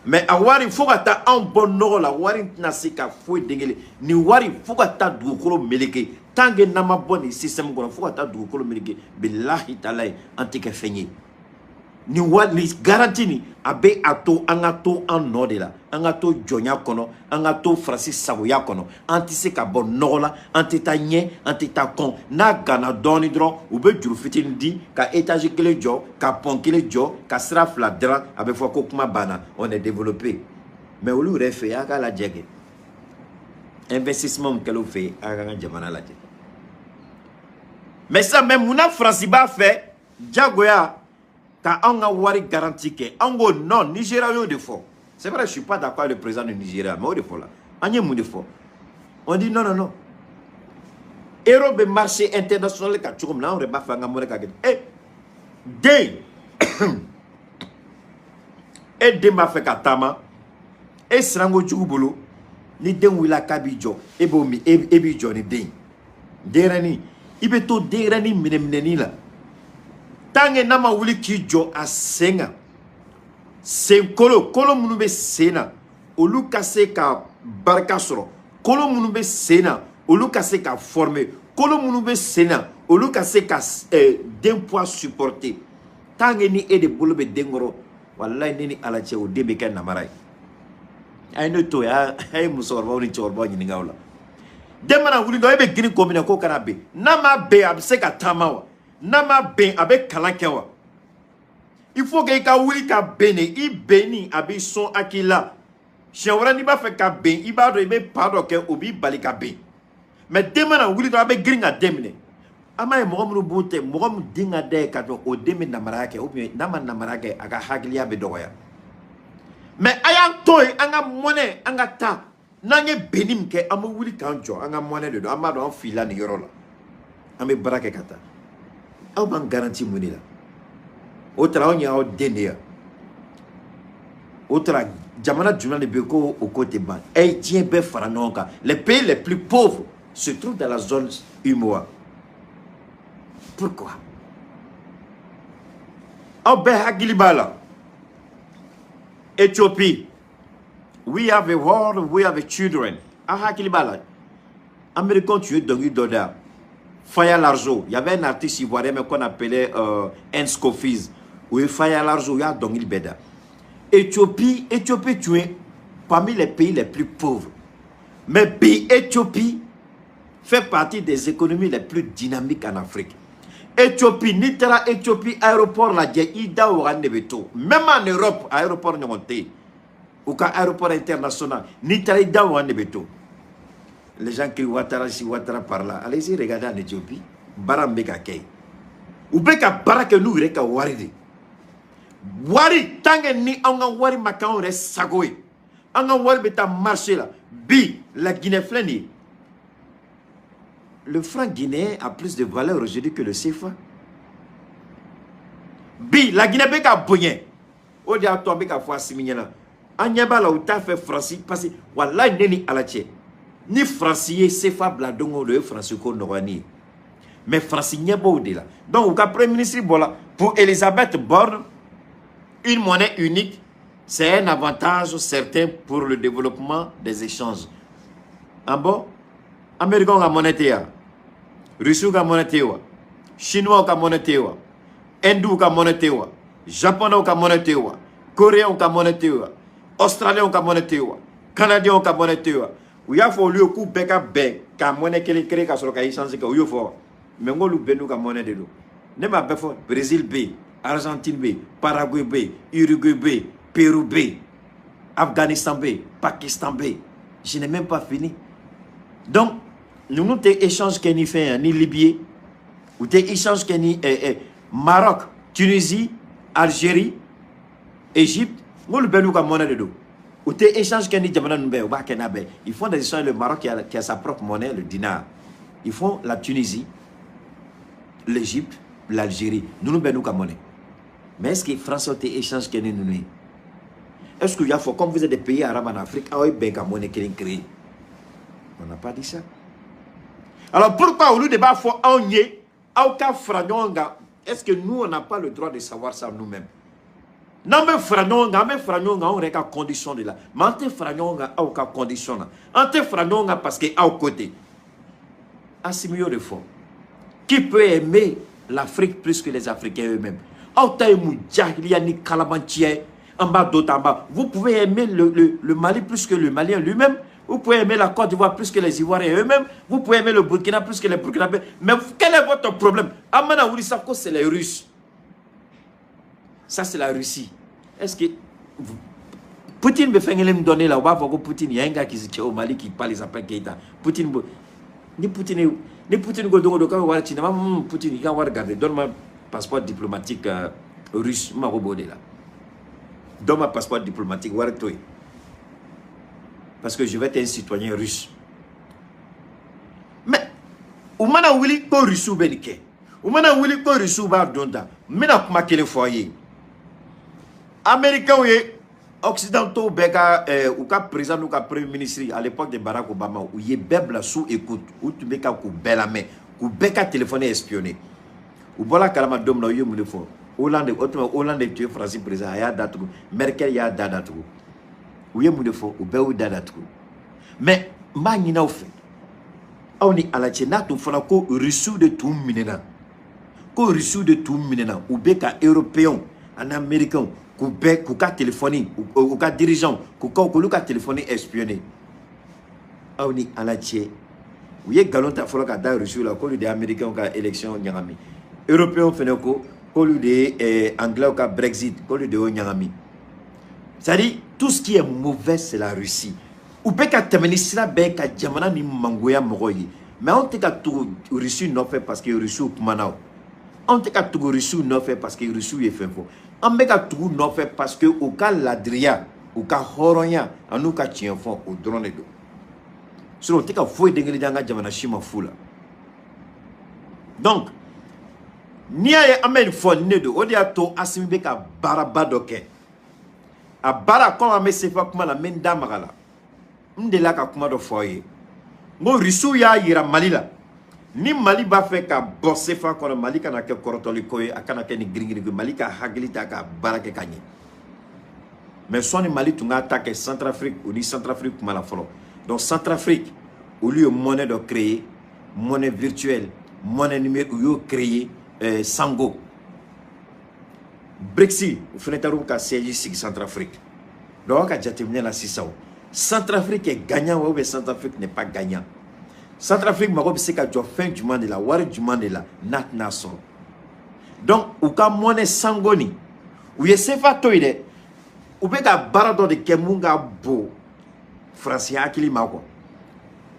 Mais a wari, fo ka taa anw bɔ nɔgɔ la, wari tɛna se ka foyi den kelen. Nin wari, fo ka taa dugukolo meleke, tant que n'an ma bɔ nin système kɔnɔ, fo ka taa dugukolo meleke, bilahi talahi, an tɛ kɛ fɛn ye. Nin wari, nin garantie nin, a bɛ a to an ka to an nɔ de la, an ka to jɔnya kɔnɔ, an ka to Faransi sagoya kɔnɔ. An tɛ se ka bɔ nɔgɔ la, an tɛ taa ɲɛ, an tɛ taa kɔn. N'a ganna dɔɔni dɔrɔn, u bɛ juru fitinin di ka étage kelen jɔ, ka pont kelen jɔ, ka sira fila dilan, a bɛ fɔ ko kuma banna, on est développé. Mais olu yɛrɛ fɛ yen, a k'a lajɛ kɛ investissement min kɛla u fɛ yen, a k'an ka jamana lajɛ. Mais sisan, mais munna Faransi b'a fɛ jagoya ka anw ka wari garantie kɛ? Anw ko non. Nigéria y'o de fɔ. C'est vrai, je suis pas d'accord avec le président du Nigeria, mais o de fɔ la. An ye mun de fɔ? On dit non, non, non. Euro bɛ marché international kan cogo min na, anw yɛrɛ b'a fɛ an ka monnaie ka kɛ. E den, e den b'a fɛ ka taama, e siranko jugu bolo, ni den wulila k'a b'i jɔ, e b'o min, e b'i jɔ ni den ye. Denyɛrɛnin, i bɛ to denyɛrɛnin minɛ minɛni la tant que n'a ma wuli k'i jɔ a sen kan, senkolo, kolo minnu bɛ sen na, olu ka se ka barika sɔrɔ, kolo minnu bɛ sen na, olu ka se ka former, kolo minnu bɛ sen na, olu ka se ka den poids supporter. Tant que ni e de bolo bɛ den kɔrɔ, walayi, ne ni Ala cɛ, o den bɛ kɛ namara ye. A ye ne to yen, a ye musokɔrɔbaw ni cɛkɔrɔbaw ɲininka o la. Den mana wuli dɔrɔn, e bɛ girin k'o minɛ k'o kana ben. N'a ma ben, a bɛ se ka taama wa? N'a ma ben, a bɛ kalan kɛ wa? Il faut que i ka wuli ka ben de. I benni, a b'i sɔn hakili la. Siɲɛ wɛrɛ n'i b'a fɛ ka ben, i b'a dɔn i bɛ pas dɔ kɛ, o b'i bali ka ben. Mais den mana wuli dɔrɔn, a bɛ girin ka den minɛ. An b'a ye mɔgɔ minnu b'o tɛ, mɔgɔ min den ka da ye ka dɔn, o den bɛ namaraya kɛ, ou bien n'a ma namaraya kɛ, a ka hakiliya bɛ dɔgɔya. Mais a y'an to yen, an ka mɔnɛ, an ka taa. N'an ye benni min kɛ, an bɛ wuli k'an jɔ. An ka mɔnɛ de don, an b'a dɔn an filila nin yɔrɔ la, an bɛ baara kɛ ka taa. Aw b'an garantie mun de la? O taara, anw y'aw den de ye. O taara, jamana jumɛn de bɛ yen ko o ko tɛ ban? Ɛ, diɲɛ bɛɛ fara ɲɔgɔn kan, les pays les plus pauvres se trouvent dans la zone UMOA. Pourquoi? Aw bɛɛ hakili b'a la, Éthiopie, we have a world, we have a children. Aw hakili b'a la, Américain tun ye dɔnkili dɔ da. Faya Largeau, il y avait un artiste ivoirien mais qu'on appelait Ensko Fils. U ye Faya Largeau, u y'a dɔnkili bɛɛ da. Éthiopie, Éthiopie tun ye parmi les pays les plus pauvres. Mais bi, Éthiopie fait partie des économies les plus dynamiques en Afrique. Éthiopie, n'i taara Éthiopie aéroport lajɛ, i da waga de bɛ to. Même en Europe, aéroport ɲɔgɔn tɛ yen. U ka aéroport international, n'i taara, i da waga de bɛ to. Les gens crient Ouattara ci, Ouattara par là. Allez-y regarder en Éthiopie. Baara min bɛ ka kɛ yen. U bɛ ka baara kɛ n'u yɛrɛ ka wari de. Wari, tant que ni an ka wari ma kɛ anw yɛrɛ sago ye, an ka wari bɛ taa marché la. Bi, la Guinée filɛ nin ye. Le franc guinéen a plus de valeur aujourd'hui que le CFA. Bi, la Guinée bɛ ka bonya. O de y'a to an bɛ ka fɔ Asimi ɲɛna. An ɲɛ b'a la, u t'a fɛ Faransi, parce que walayi, ne ni Ala cɛ, ni Faransi ye CFA bila don o don, o ye Faransi ko nɔgɔyani ye. Mais Faransi ɲɛ b'o de la. Donc u ka premier ministre bɔra, pour Elisabeth Borne, une monnaie unique, c'est un avantage certain pour le développement des échanges. Ah bon? Américains ka monnaie tɛ yan, Russiw ka monnaie tɛ yen wa, Chinois ka monnaie tɛ yen wa, Hindous ka monnaie tɛ yen wa, Japonais ka monnaie tɛ yen wa, Coréens ka monnaie tɛ yen wa, Australiens ka monnaie tɛ yen wa, Canadiens ka monnaie tɛ yen wa? U y'a fɔ olu ye k'u bɛɛ ka bɛn ka monnaie kelen créer ka sɔrɔ ka échange kɛ, u y'o fɔ. Mais n k'olu bɛɛ n'u ka monnaie de don. Ne m'a bɛɛ fɔ. Brésil bɛ yen, Argentine bɛ yen, Paraguay bɛ yen, Uruguay bɛ yen, Pérou bɛ yen, Afghanistan bɛ yen, Pakistan bɛ yen. Je n'ai même pas fini. Donc ninnu tɛ échange kɛ ni fɛn ye, ni Libye, u tɛ échange kɛ ni Maroc, Tunisie, Algérie, Égypte. N k'olu bɛɛ n'u ka monnaie de don. U tɛ échange kɛ ni jamana ninnu bɛɛ ye, u b'a kɛ n'a bɛɛ. Ils font des échanges, le Maroc qui a sa propre monnaie, le dinar. Ils font la Tunisie, l'Égypte, l'Algérie, ninnu bɛɛ n'u ka monnaie. Mais est-ce que Français tɛ échange kɛ ni ninnu ye? Est-ce que y'a fɔ, comme vous êtes des pays arabes en Afrique, aw ye bɛn ka monnaie kelen créer? On n'a pas dit ça. Alors pourquoi olu de b'a fɔ anw ye aw ka fara ɲɔgɔn kan? Est-ce que nous, on n'a pas le droit de savoir ça nous-mêmes? N'an bɛ fara ɲɔgɔn kan, an bɛ fara ɲɔgɔn kan anw yɛrɛ ka condition de la. Mais an tɛ fara ɲɔgɔn kan aw ka condition na. An tɛ fara ɲɔgɔn kan parce que aw ko ten. Assimi y'o de fɔ. Qui peut aimer l'Afrique plus que les Africains eux-mêmes? Aw ta ye mun jahiliya ni kalabanciya ye? An b'a dɔ ta, an b'a. Vous pouvez aimer le Mali plus que le Malien lui-même. Vous pouvez aimer la Côte d'Ivoire plus que les Ivoiriens eux-mêmes. Vous pouvez aimer le Burkina plus que les Burkinabés. Mais quel est votre problème? An mana wuli sa ko c'est les Russes. Ça, c'est la Russie. Est-ce que Poutine bɛ fɛn kelen min dɔn ne la, u b'a fɔ ko Poutine, il y a un gars qui est au Mali qui parle, il s'appelle Keïta. Poutine, ni Poutine, ni Poutine ko don o don k'a bɛ wari ci ne ma, Poutine, i ka wari garder, donne-moi passeport diplomatique russe, n mago b'o de la. Donne-moi passeport diplomatique, wari to yen. Parce que je vais être un citoyen russe. Mais u mana wuli ko Russiw bɛ nin kɛ, u mana wuli ko Russiw b'a dɔn ta, n bɛna kuma kelen fɔ aw ye. Américains ye occidentaux bɛɛ ka u ka président n'u ka premier ministre à l'époque de Barack Obama, u ye bɛɛ bila sous écoute. U tun bɛ ka k'u bɛɛ lamɛn, k'u bɛɛ ka téléphone espionner. U bɔra kalama don min na, u ye mun de fɔ? Hollande, o tuma Hollande tun ye Faransi président, a y'a datugu. Merkel y'a da datugu. U ye mun de fɔ? U bɛɛ y'u da datugu. Mais n b'a ɲini aw fɛ, aw ni Ala cɛ, n'a tun fɔra ko Rusiw de tun minɛna, ko Rusiw de tun minɛna, u bɛ ka Européens ani Américains k'u bɛɛ k'u ka téléphone, u ka dirigeants k'olu ka téléphone espionner, aw ni Ala cɛ, u ye nkalon ta fɔlɔ ka da Rusiw la k'olu de ye Américains ka élection ɲagami. Européens fɛnɛ ko k'olu de ye Anglais ka Brexit, k'olu de y'o ɲagami. C'est-à-dire, tout ce qui est mauvais, c'est la Russie. U bɛ ka tɛmɛ ni sira bɛɛ ka jamana ni mangoya mɔgɔw ye. Mais anw tɛ ka tugu Rusiw nɔfɛ parce que Rusiw kumana o. Anw tɛ ka tugu Rusiw nɔfɛ parce que Rusiw ye fɛn fɔ. An bɛ ka tugu nɔfɛ parce que u ka ladiriya, u ka hɔrɔnya an'u ka tiɲɛ fɔ, o dɔrɔn de don. Sinon u tɛ ka foyi den kelen di an ka jamana si ma fu la. Donc n'i y'a ye an bɛ nin fɔ, nin de don. O de y'a to Asimi bɛ ka baaraba dɔ kɛ. A baara, komi an bɛ CFA kuma la, n bɛ n da maga la. N delila ka kuma dɔ fɔ aw ye, n ko Rusiw y'a yira Mali la, ni Mali b'a fɛ ka bɔ CFA kɔnɔ, Mali kana kɛ kɔrɔtɔli ko ye, a kana kɛ ni girin-girin ko ye, Mali ka hakili ta ka baara kɛ ka ɲɛ. Mais sɔnni Mali tun k'a ta kɛ Centrafrique, u ni Centrafrique kuma la fɔlɔ. Donc Centrafrique, olu ye monnaie dɔ créer, monnaie virtuelle. Monnaie numérique, u y'o créer, Sango. BRICS, u fana taar'u ka siège sigi Centrafrique. Donc aw ka jateminɛ la sisan, o Centrafrique est gagnant ou bien Centrafrique n'est pas gagnant? Centrafrique mago bɛ se ka jɔ fɛn jumɛn de la, wari jumɛn de la n'a tɛna sɔrɔ? Donc u ka monnaie Sango nin, u ye CFA to yen dɛ, u bɛ ka baara dɔ de kɛ mun ka bon Faransi hakili ma quoi.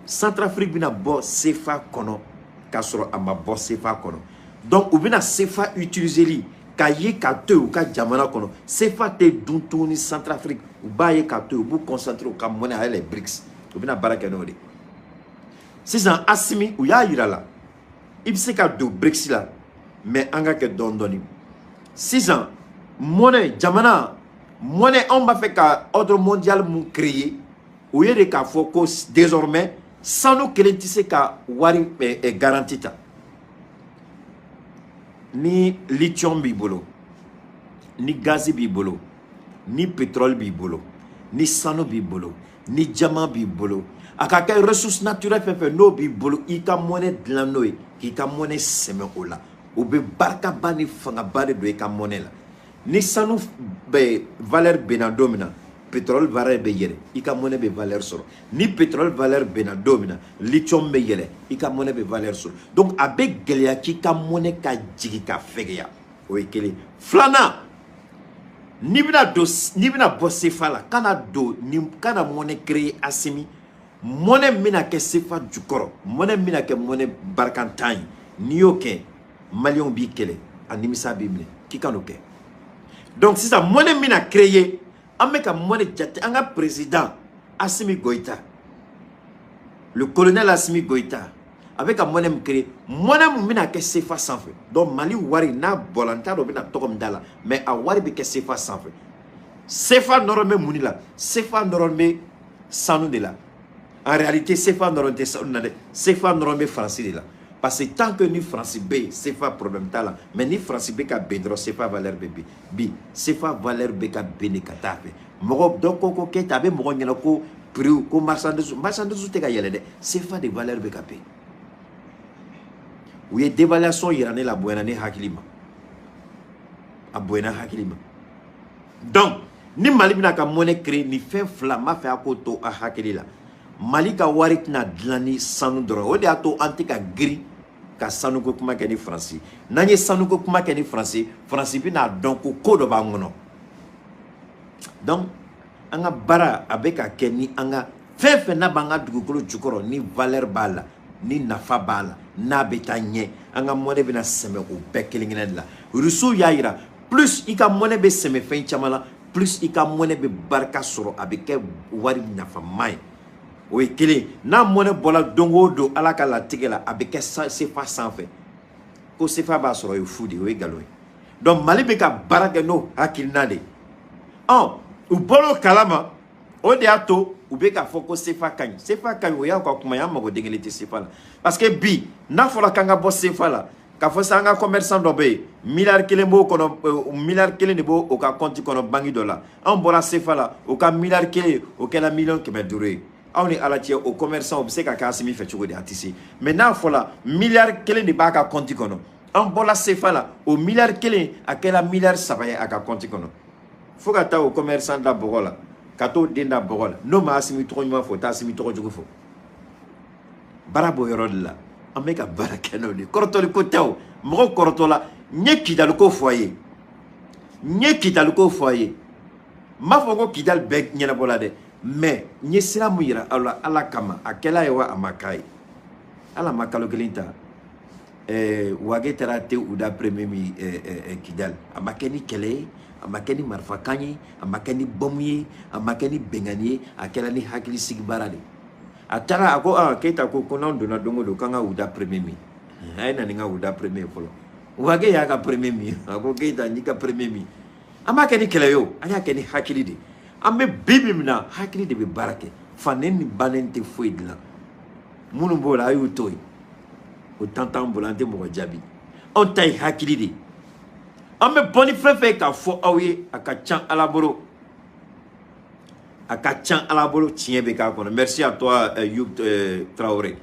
Centrafrique bɛna bɔ CFA kɔnɔ k'a sɔrɔ a ma bɔ CFA kɔnɔ. Donc u bɛna CFA utiliser k'a ye k'a to yen u ka jamana kɔnɔ. CFA tɛ dun tuguni Centrafrique. U b'a ye k'a to yen, u b'u concentrer u ka monnaie avec les BRICS, u bɛna baara kɛ n'o de. Sisan Asimi, u y'a yira la, i bɛ se ka don BRICS la, mais an ka kɛ dɔɔni dɔɔni. Sisan monnaie, jamana monnaie, anw b'a fɛ ka ordre mondial mun créer, o ye de k'a fɔ ko désormais sanu kelen tɛ se ka wari garantie ta. Ni lithium b'i bolo, ni gazi b'i bolo, ni pétrole b'i bolo, ni sanu b'i bolo, ni diamant b'i bolo, a ka kɛ ressource naturelle fɛn fɛn n'o b'i bolo, i ka monnaie dilan n'o ye, k'i ka monnaie sɛmɛ o la, o bɛ barikaba ni fangaba de don i ka monnaie la. Ni sanu bɛ valeur benna don min na, pétrole valeur bɛ yɛlɛ, i ka monnaie bɛ valeur sɔrɔ. Ni pétrole valeur benna don min na, lithium bɛ yɛlɛ, i ka monnaie bɛ valeur sɔrɔ. Donc a bɛ gɛlɛya k'i ka monnaie ka jigin ka fɛgɛya. O ye kelen. Filanan, n'i bɛna don, n'i bɛna bɔ CFA la, kana don ni, kana monnaie créer Asimi, monnaie min bɛna kɛ CFA jukɔrɔ, monnaie min bɛna kɛ monnaie barikantan ye. N'i y'o kɛ, maliyɛnw b'i kɛlɛ, a nimisa b'i minɛ k'i ka n'o kɛ. Donc sisan monnaie min bɛna créer, an bɛ ka monnaie jate, an ka président Asimi Goïta, le colonel Asimi Goïta, a bɛ ka monnaie min créer, monnaie min bɛna kɛ CFA sanfɛ. Donc Mali wari n'a bɔra, n t'a dɔn u bɛna tɔgɔ min d'a la, mais a wari bɛ kɛ CFA sanfɛ. CFA nɔrɔ bɛ mun de la? CFA nɔrɔ bɛ sanu de la. En réalité, CFA nɔrɔ tɛ sanu na dɛ, CFA nɔrɔ bɛ Faransi de la, parce que tant que ni Faransi bɛ yen, CFA problème t'a la. Mais ni Faransi bɛ ka ben dɔrɔn, CFA valeur bɛ bin. Bi CFA valeur bɛ ka ben de ka taa fɛ. Mɔgɔ dɔ ko Keyita, a bɛ mɔgɔ ɲɛna ko prix, ko marchandise tɛ ka yɛlɛ dɛ, CFA de valeur bɛ ka ben. U ye dévaluation yira ne la, a bonyana ne hakili ma, a bonyana hakili ma. Donc ni Mali bɛna ka monnaie créer, ni fɛn fila n b'a fɛ a k'o to a hakili la. Mali ka wari tɛna dilan ni sanu dɔrɔn. O de y'a to an tɛ ka girin ka sanuko kuma kɛ ni Faransi. N'an ye sanuko kuma kɛ ni Faransi, Faransi bɛna dɔn ko ko dɔ b'an kɔnɔ. Donc an ka baara a bɛ ka kɛ ni an ka fɛn fɛn n'a b'an ka dugukolo jukɔrɔ, ni valeur b'a la, ni nafa b'a la, n'a bɛ taa ɲɛ, an ka monnaie bɛna sɛmɛ o bɛɛ kelen kelen de la. Rusiw y'a yira, plus i ka monnaie bɛ sɛmɛ fɛn caman la, plus i ka monnaie bɛ barika sɔrɔ, a bɛ kɛ wari nafama ye. O ye kelen. N'a monnaie bɔra don o don, Ala ka latigɛ la, a bɛ kɛ CFA sanfɛ. Ko CFA b'a sɔrɔ, o ye fu de ye, o ye nkalon ye. Donc Mali bɛ ka baara kɛ n'o hakilina de ye. Ɔ, u bɔr'o kalama, o de y'a to u bɛ k'a fɔ ko CFA ka ɲi, CFA ka ɲi. O y'aw ka kuma ye, an mago den kelen tɛ CFA la. Parce que bi n'a fɔra k'an ka bɔ CFA la, k'a fɔ sisan an ka commerçant dɔ bɛ yen, miliyari 1 b'o kɔnɔ, miliyari 1 de b'o o ka compte kɔnɔ banque dɔ la. Anw bɔra CFA la, o ka miliyari 1 o kɛra miliyɔn 500 ye. Aw ni Ala cɛ, o commerçant o bɛ se ka kɛ Asimi fɛ cogo di? A tɛ se. Mais n'a fɔra miliyari 1 de b'a ka compte kɔnɔ, an bɔra CFA la, o miliyari 1 a kɛra miliyari 3 ye a ka compte kɔnɔ, fo ka taa o commerçant da bɔgɔ la, ka t'o den da bɔgɔ la, n'o ma Asimi tɔgɔ ɲuman fɔ, o t'a Asimi tɔgɔ jugu fɔ. Baara b'o yɔrɔ de la, an bɛ ka baara kɛ n'o de ye. Kɔrɔtɔli ko tɛ o, mɔgɔ kɔrɔtɔ la. N ye Kidaliko fɔ a ye, n ye Kidaliko fɔ a ye. N b'a fɔ ko Kidali bɛɛ ɲɛnabɔ la dɛ, mais n ye sira mun yira aw la, Ala kama, a kɛla ye wa a ma k'a ye? Ala ma kalo kelen ta, Wage taara te u da premier min Kidali, a ma kɛ ni kɛlɛ ye, a ma kɛ ni marifakan ye, a ma kɛ ni bɔmu ye, a ma kɛ ni bɛnkanni ye, a kɛra ni hakilisigi baara de. A taara, a ko aa Keyita ko n'anw donna don o don, k'an ka Uda premier min, a ye na ni n ka Uda premier fɔlɔ. Wage y'a ka premier min, a ko Keyita, n y'i ka premier min. An b'a kɛ ni kɛlɛ ye o, an y'a kɛ ni hakili de. An bɛ bi bi min na, hakili de bɛ baara kɛ. Fanen ni bannen tɛ foyi dilan. Minnu b'o la, a y'u to yen, o tan t'an bolo, an tɛ mɔgɔ jaabi. Anw ta ye hakili de. An bɛ bɔ ni fɛn fɛn ye k'a fɔ aw ye, a ka ca Ala bolo, a ka ca Ala bolo, tiɲɛ bɛ k'a kɔnɔ. Merci à toi, Youb Traoré.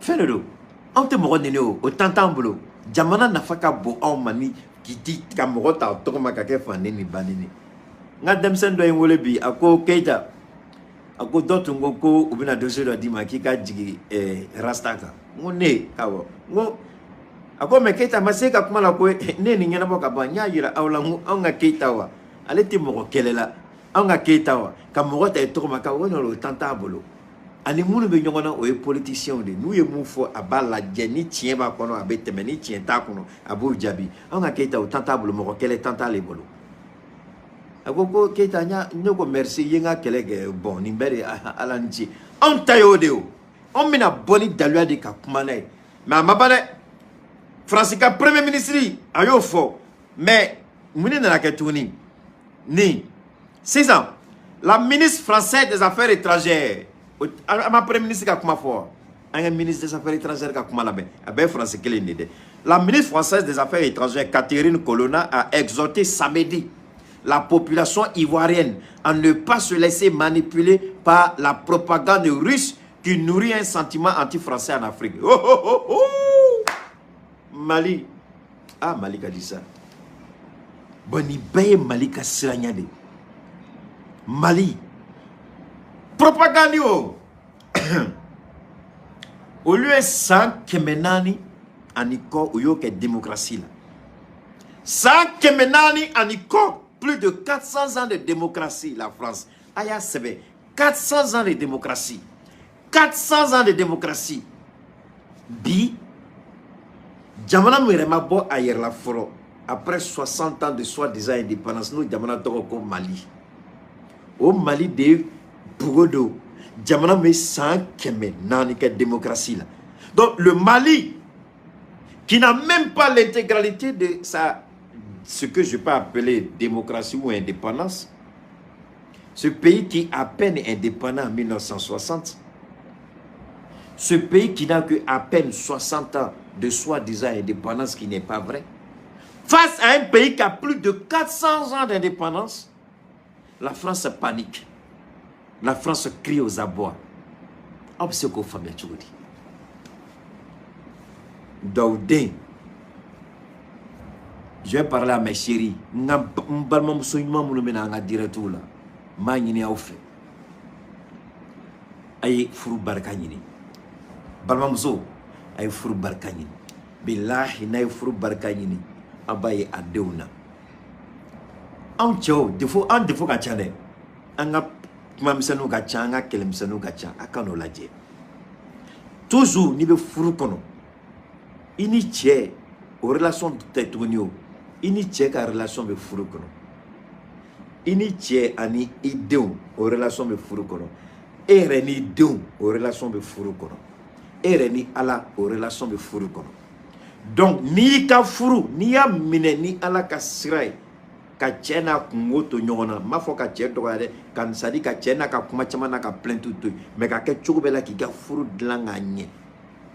Fɛn de don. Anw tɛ mɔgɔ neni o, o temps t'an bolo. Jamana nafa ka bon anw ma ni k'i ti ka mɔgɔ ta tɔgɔ ma ka kɛ fanden ni bannen. N ka denmisɛnnin dɔ ye n wele bi, a ko Keyita, a ko dɔ tun ko ko u bɛna dossier dɔ d'i ma k'i ka jigin rasta kan. N ko ne awɔ, n ko a ko mais Keyita ma se ka kuma la ko ne ye nin ɲɛnabɔ ka ban. N y'a yira aw la, n ko anw ka Keyita wa, ale tɛ mɔgɔ kɛlɛ la. Anw ka Keyita wa, ka mɔgɔ ta i tɔgɔ ma ka o nɔ, o temps t'a bolo. Ani minnu bɛ ɲɔgɔn na, o ye politiciens de ye. N'u ye mun fɔ, a b'a lajɛ, ni tiɲɛ b'a kɔnɔ a bɛ tɛmɛ, ni tiɲɛ t'a kɔnɔ a b'o jaabi. Anw ka Keyita, o temps t'a bolo, mɔgɔ kɛlɛ temps t'ale bolo. A ko ko Keyita, ne ko merci, i ye n ka kɛlɛ kɛ. Bon, nin bɛɛ de Ala ni ce. Anw ta y'o de ye o. Anw bɛna bɔ ni daluya de ka kuma n'a ye. Mais a ma ban dɛ. Faransi ka premier ministre a y'o fɔ, mais mun de nana kɛ tuguni? Ni sisan la ministre française des Affaires étrangères, an ma premier ministre ka kuma fɔ, an ka ministre des Affaires étrangères ka kuma lamɛn, a bɛɛ ye faransi kelen de dɛ. La ministre française des Affaires étrangères, Catherine Colonna, a exhorté samedi la population ivoirienne à ne pas se laisser manipuler par la propagande russe qui nourrit un sentiment anti-français en Afrique. Oh, oh, oh, oh. Mali. Ah, Mali ka di sa. Bon, nin bɛɛ ye Mali ka siranya de. Mali. Propagande o. Olu ye san 400 ani kɔ, u y'o kɛ démocratie la. San 400 ani kɔ, plus de 400 ans de démocratie, la France. A y'a sɛbɛn, 400 ans de démocratie. 400 ans de démocratie. Bi, jamana min yɛrɛ ma bɔ a yɛrɛ la fɔlɔ, après 60 ans de soi-disant indépendance, n'o jamana tɔgɔ ko Mali. O Mali de ye bugo don jamana min san 400 kɛ démocratie la. Donc le Mali, qui n'a même pas l'intégralité de sa, ce que je peux appeler démocratie ou indépendance, ce pays qui à peine indépendant en 1960, ce pays qui n'a que à peine 60 ans de soi-disant indépendance, qui n'est pas vrai, face à un pays qui a plus de 400 ans d'indépendance, la France panique. La France crie aux abois. Aw bɛ se k'o faamuya cogo di? Dawuden, je vais parler à mes chéris. N ka n balimamuso ɲuman minnu bɛ na an ka direct la, n b'a ɲini aw fɛ, a ye furu barika ɲini. Balimamuso, a ye furu barika ɲini. Bilahi, n'a ye furu barika ɲini, aw b'a ye a denw na. Anw cɛw, défaut, an défaut ka ca dɛ. An ka kumamisɛnninw ka ca, an ka kɛlɛmisɛnninw ka ca. A ka n'o lajɛ. Toujours n'i bɛ furu kɔnɔ, i ni cɛ o relation tɛ tuguni o. I ni cɛ ka relation bɛ furu kɔnɔ, i ni cɛ ani i denw o relation bɛ furu kɔnɔ, e yɛrɛ ni denw o relation bɛ furu kɔnɔ, e yɛrɛ ni Ala o relation bɛ furu kɔnɔ. Donc n'i y'i ka furu, n'i y'a minɛ ni Ala ka sira ye, ka cɛ n'a kungo to ɲɔgɔn na, n m'a fɔ ka cɛ dɔgɔya dɛ, ka c'est à dire ka cɛ n'a ka kuma caman n'a ka plainte to yen, mais ka kɛ cogo bɛɛ la k'i ka furu dilan k'a ɲɛ,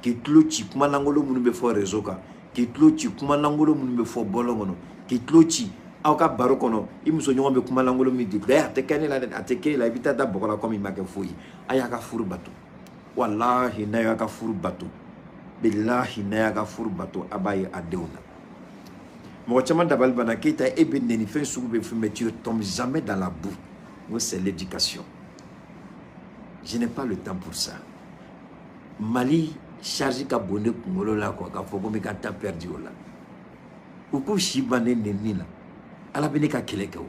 k'i tulo ci kuma lankolon minnu bɛ fɔ réseau kan, k'i tulo ci kuma lankolon minnu bɛ fɔ bɔlɔn kɔnɔ, k'i tulo ci aw ka baro kɔnɔ, i musoɲɔgɔn bɛ kuma lankolon min di bɛɛ, a tɛ kɛ ne la dɛ, a tɛ kɛ e la, i bɛ taa da bɔgɔ la komi i ma kɛ foyi ye. A y'a ka furu bato. Walahi, n'a y'a ka furu bato, bilahi, n'a y'a ka furu bato, a b'a ye a denw na. Mɔgɔ caman dabali banna: Keyita, e bɛ nɛni fɛn sugu bɛ fɛn, mais tu ne tombes jamais dans la boue. N ko c'est l'éducation, je n'ai pas le temps pour ça. Mali charge ka bon ne kunkolo la quoi, k'a fɔ ko n bɛ ka temps perdu o la. U k'u si ban ne nɛni la, Ala bɛ ne ka kɛlɛ kɛ. O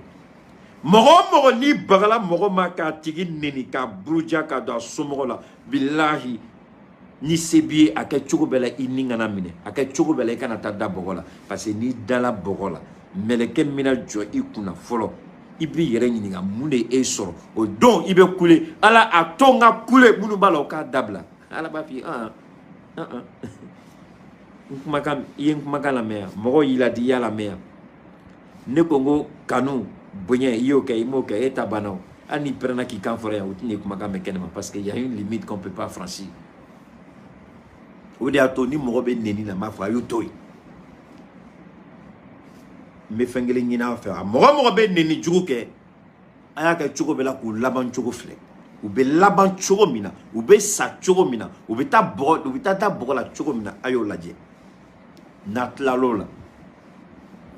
mɔgɔ o mɔgɔ n'i bagala mɔgɔ ma k'a tigi nɛni, k'a buruja, k'a don a somɔgɔ la, bilahi, ni se b'i ye, a kɛ cogo bɛɛ la i ni kana minɛ, a kɛ cogo bɛɛ la i kana taa da bɔgɔ la, parce que n'i dala bɔgɔ la, mɛlɛkɛ min bɛna jɔ i kunna fɔlɔ, i b'i yɛrɛ ɲininka mun de ye e sɔrɔ o don. I bɛ kule: Ala, a to n ka kule. Minnu b'a la, o k'a dabila. Ala b'a f'i ye: an an n kumakan, i ye n kumakan lamɛn yan, mɔgɔw y'i ladi, i y'a lamɛn yan. Ne ko n ko kanu bonya, i y'o kɛ, i m'o kɛ, e ta banna. O hali n'i pɛrɛnna k'i kan fɔra yan, o tɛna kumakan mɛn kɛnɛma, parce que y a une limite qu'on peut pas franchir. O de y'a to ni mɔgɔ bɛ nɛni na, n b'a fɔ a y'o to yen. N bɛ fɛn kelen ɲini aw fɛ: a mɔgɔ o mɔgɔ bɛ nɛni jugu kɛ, a y'a kɛ cogo bɛɛ la k'u laban cogo filɛ. U bɛ laban cogo min na, u bɛ sa cogo min na, u bɛ taa bɔgɔ, u bɛ taa da bɔgɔ la cogo min na, a y'o lajɛ. N'a tilal'o la,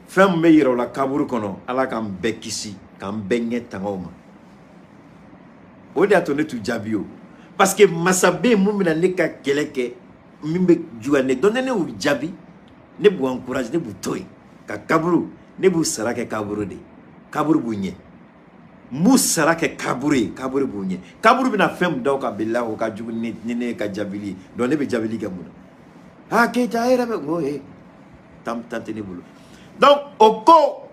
fɛn min bɛ yira u la kaburu kɔnɔ, Ala k'an bɛɛ kisi, k'an bɛɛ ɲɛ tanga o ma. O de y'a to ne t'u jaabi o, parce que masa bɛ yen mun bɛna ne ka kɛlɛ kɛ, min bɛ juguya ne. Donc ne y'u jaabi, ne b'u encourage, ne b'u to yen ka kaburu, ne b'u sara kɛ kaburu de ye, kaburu b'u ɲɛ. N b'u sara kɛ kaburu ye, kaburu b'u ɲɛ. Kaburu bɛna fɛn min da o kan, bilahi o ka jugu ni ne ka jaabili ye. Donc ne bɛ jaabili kɛ mun na? Ah, Keita e yɛrɛ bɛ n ko ee tan tan tɛ ne bolo. Donc o ko,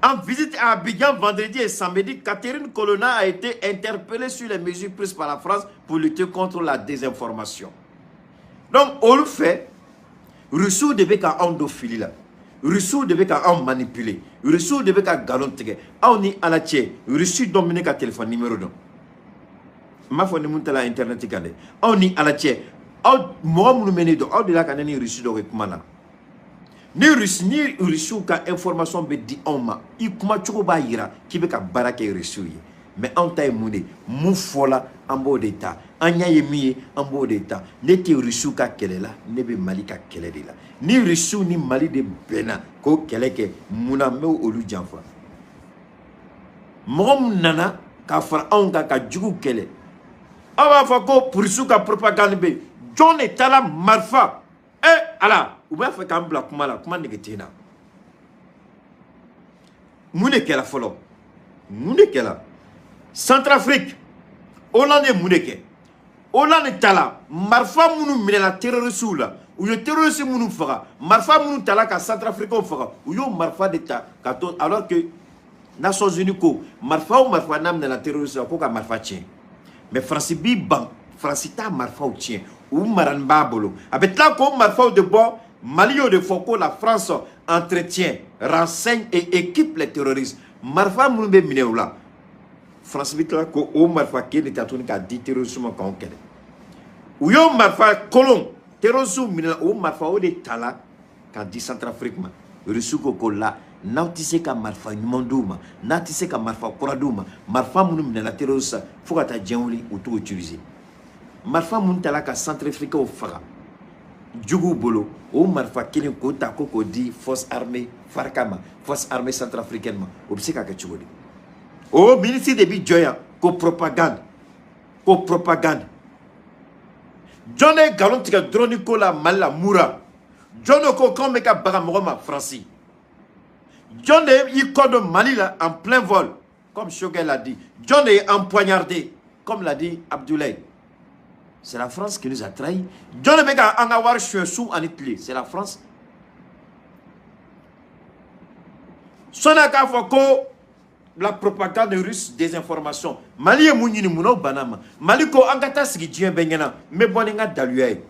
en visite à Abidjan vendredi et samedi, Catherine Colonna a été interpellée sur les mesures prises par la France pour lutter contre la désinformation. Donc olu fɛ, Russiw de bɛ ka anw don fili la, Russiw de bɛ ka anw manipuler, Russiw de bɛ ka nkalon tigɛ aw ni Ala cɛ. Russie dɔn bɛ ne ka téléphone numéro dɔn, n m'a fɔ ni mun taara internet kan dɛ. Aw ni Ala cɛ, aw mɔgɔ minnu bɛ ne dɔn, aw delila ka ne ni Russie dɔ kɛ kuma la. Ni Russie, ni Russiw ka information bɛ di anw ma, i kumacogo b'a yira k'i bɛ ka baara kɛ Russiw ye. Mais anw ta ye mun de ye? Mun fɔla, an b'o de ta. An ɲɛ ye min ye, an b'o de ta. Ne tɛ Russiw ka kɛlɛ la, ne bɛ Mali ka kɛlɛ de la. Ni Russiw ni Mali de bɛnna k'o kɛlɛ kɛ, mun na n bɛ olu janfa? Mɔgɔ min nana ka fara anw kan ka jugu kɛlɛ, aw b'a fɔ ko Russiw ka propagande bɛ yen. Jɔn de taara marifa? Ala, u b'a fɛ k'an bila kuma la, kuma nege tɛ n na. Mun de kɛra fɔlɔ? Mun de kɛra Centrafrique? Hollande ye mun de kɛ? Hollande tala marifa minnu minɛna terroristew la, u ye terroriste minnu faga, marifa minnu tala ka Centrafricains faga, u y'o marifa de ta ka to, alors que Nations Unies ko marifa o marifa n'a minɛna terroriste la, ko ka marifa tiɲɛ. Mais Faransi b'i ban, Faransi t'a marifaw tiɲɛ, u marani b'a bolo, a bɛ tila k'o marifaw de bɔ. Mali y'o de fɔ ko la France entretient, renseigne et équipe les terroristes. Marifa minnu bɛ minɛ u la, Faransi bɛ tila k'o marifa kelen de ta tuguni k'a di terroriste ma k'anw kɛlɛ. U y'o marifa kolon, terroriste minɛ o marifa, o de tala k'a di Centrafrique ma. Russie ko la, n'aw tɛ se ka marifa ɲuman d'u ma, n'a tɛ se ka marifa kura d'u ma, marifa minnu minɛna terroriste fo ka taa diɲɛ wuli, u t'o utiliser. Marifa minnu tala ka Centrafricains faga juguw bolo, o marifa kelen k'o ta ko k'o di force armée FARCA ma, force armée centrafricaine ma, o bɛ se ka kɛ cogo di? O ministre de bi jɔ yan ko propagande, ko propagande. Jɔn de ye nkalon tigɛ drone ko la Mali la? Mura. Jɔn de ko k'anw bɛ ka baga mɔgɔ ma? Faransi. Jɔn de y'i kɔ don Mali la en plein vol, comme Choguel l'a dit? Jɔn de ye an poignardé, comme l'a dit Abdoulaye? C'est la France qui nous a trahis. Jɔn de bɛ ka an ka wari suɲɛ su ani tile? C'est la France. Sɔnni k'a fɔ ko la propagande russe, désinformation. Mali ye mun ɲini? Mun n'o banna ma? Mali ko an ka taa sigi diɲɛ bɛɛ ɲɛna, n bɛ bɔ ni n ka daluya ye.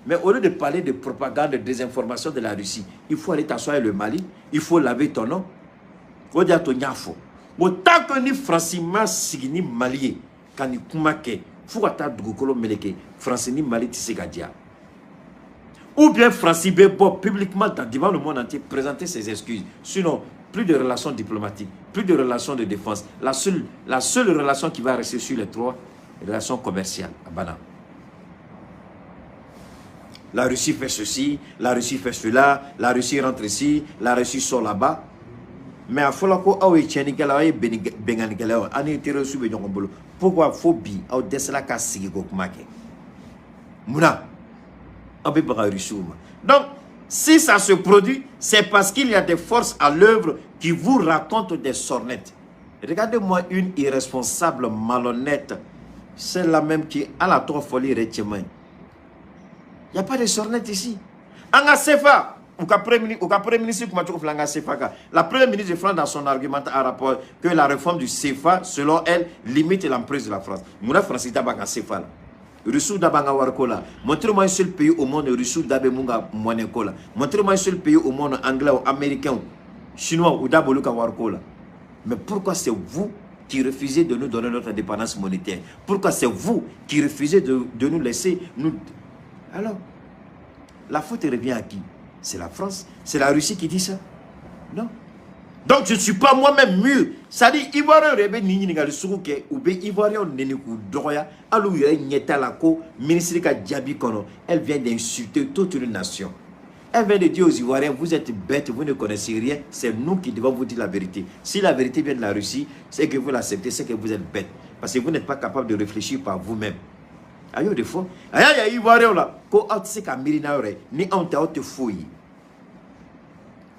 Mais au lieu de parler de propagande, de désinformation de la Russie, il faut aller t'asseoir le Mali, il faut laver ton nom. O de y'a to n y'a fɔ o, tant que ni Faransi ma sigi ni Mali ye ka nin kuma kɛ, fo ka taa dugukolo meleke, Faransi ni Mali tɛ se ka diya. Ou bien Faransi bɛ bɔ publiquement devant le monde entier présenter ses excuses. Sinon, plus de relations diplomatiques, plus de relations de défense. La seule relation qui va rester sur les trois, relations commerciales. Abana. La Russie fait ceci, la Russie fait cela, la Russie rentre ici, la Russie sort là-bas. Mais a fɔla ko aw ye tiɲɛnikɛla, aw ye benganikɛla ye, aw ni terroriste bɛ ɲɔgɔn bolo. Pourquoi fo bi aw dɛsɛla ka sigi k'o kuma kɛ? Munna aw bɛ baga Russiw ma? Donc, si ça se produit, c'est parce qu'il y a des forces à l'œuvre qui vous racontent des sornettes. Regardez-moi une irresponsable malhonnête, celle-là même qui a la trop folie. Il n'y a pas de sornettes ici. An ka CFA, ou premier ministre, la première ministre de France, dans son argumentaire, a rapport que la réforme du CFA, selon elle, limite l'emprise de la France. Munna France da b'an ka CFA la? Russiw da b'an ka wariko la. Montrez-moi un seul pays au monde, Russiw da bɛ mun ka monnaie ko la. Montrez-moi un seul pays au monde, anglais ou américain, chinois ou da b'olu ka wariko la. Mais pourquoi c'est vous qui refusez de nous donner notre indépendance monétaire? Pourquoi c'est vous qui refusez de nous laisser nous? Alors, la faute revient à qui? C'est la France? C'est la Russie qui dit ça? Non. Donc je ne suis pas moi-même mûr. C'est-à-dire Ivoirien yɛrɛ bɛ nin ɲininkali sugu kɛ, u bɛ Ivoirien neni k'u dɔgɔya, hali u yɛrɛ ɲɛ t'a la ko ministre ka jaabi kɔnɔ, elle vient d'insulter toute une nation. Elle vient de dire aux Ivoiriens, vous êtes bêtes, vous ne connaissez rien, c'est nous qui devons vous dire la vérité. Si la vérité vient de la Russie, c'est que vous l'acceptez, c'est que vous êtes bêtes. Parce que vous n'êtes pas capable de réfléchir par vous-même. A y'o de fɔ. A y'a yira Ivoiriens la ko aw tɛ se ka miiri n'aw yɛrɛ ye, ni anw tɛ, aw tɛ foyi ye.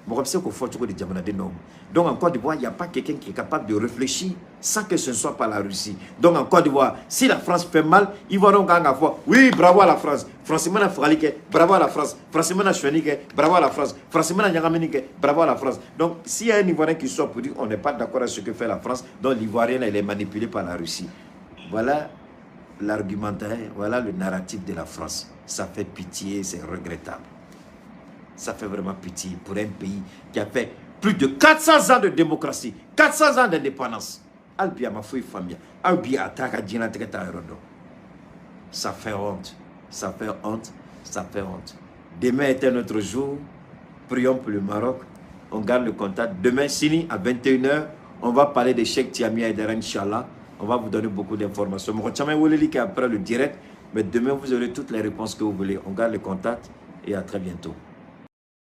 Mɔgɔ bɛ se k'o fɔ cogo di jamanaden dɔw ma? Donc en Côte d'Ivoire, il n'y a pas quelqu'un qui est capable de réfléchir sans que ce ne soit pas la Russie. Donc en Côte d'Ivoire, si la France fait mal, Ivoiriens kan k'a fɔ oui, bravo à la France. France mana fagali kɛ, bravo à la France. France mana sonyali kɛ, bravo à la France. France mana ɲagamini kɛ, bravo à la France. Donc s'il y a un Ivoirien qui sort pour dire on n'est pas d'accord avec ce que fait la France, donc l'Ivoirien là, il est manipulé par la Russie. Voilà l'argumentaire, voilà le narratif de la France. Ça fait pitié, c'est regrettable. Ça fait vraiment pitié pour un pays qui a fait plus de 400 ans de démocratie, 400 ans d'indépendance. Hali bi a ma foyi faamuya. Hali bi a t'a ka diɲɛlatigɛ ta yɔrɔ dɔn. Ça fait honte, ça fait honte, ça fait honte. Demain est un autre jour. Prions pour le Maroc. On garde le contact. Demain, sini, à 21h, on va parler de Cheikh Tiami Aïdara, Inch'Allah. On va vous donner beaucoup d'informations. Mɔgɔ caman ye weleli kɛ après le direct, mais demain, vous aurez toutes les réponses que vous voulez. On garde le contact et à très bientôt.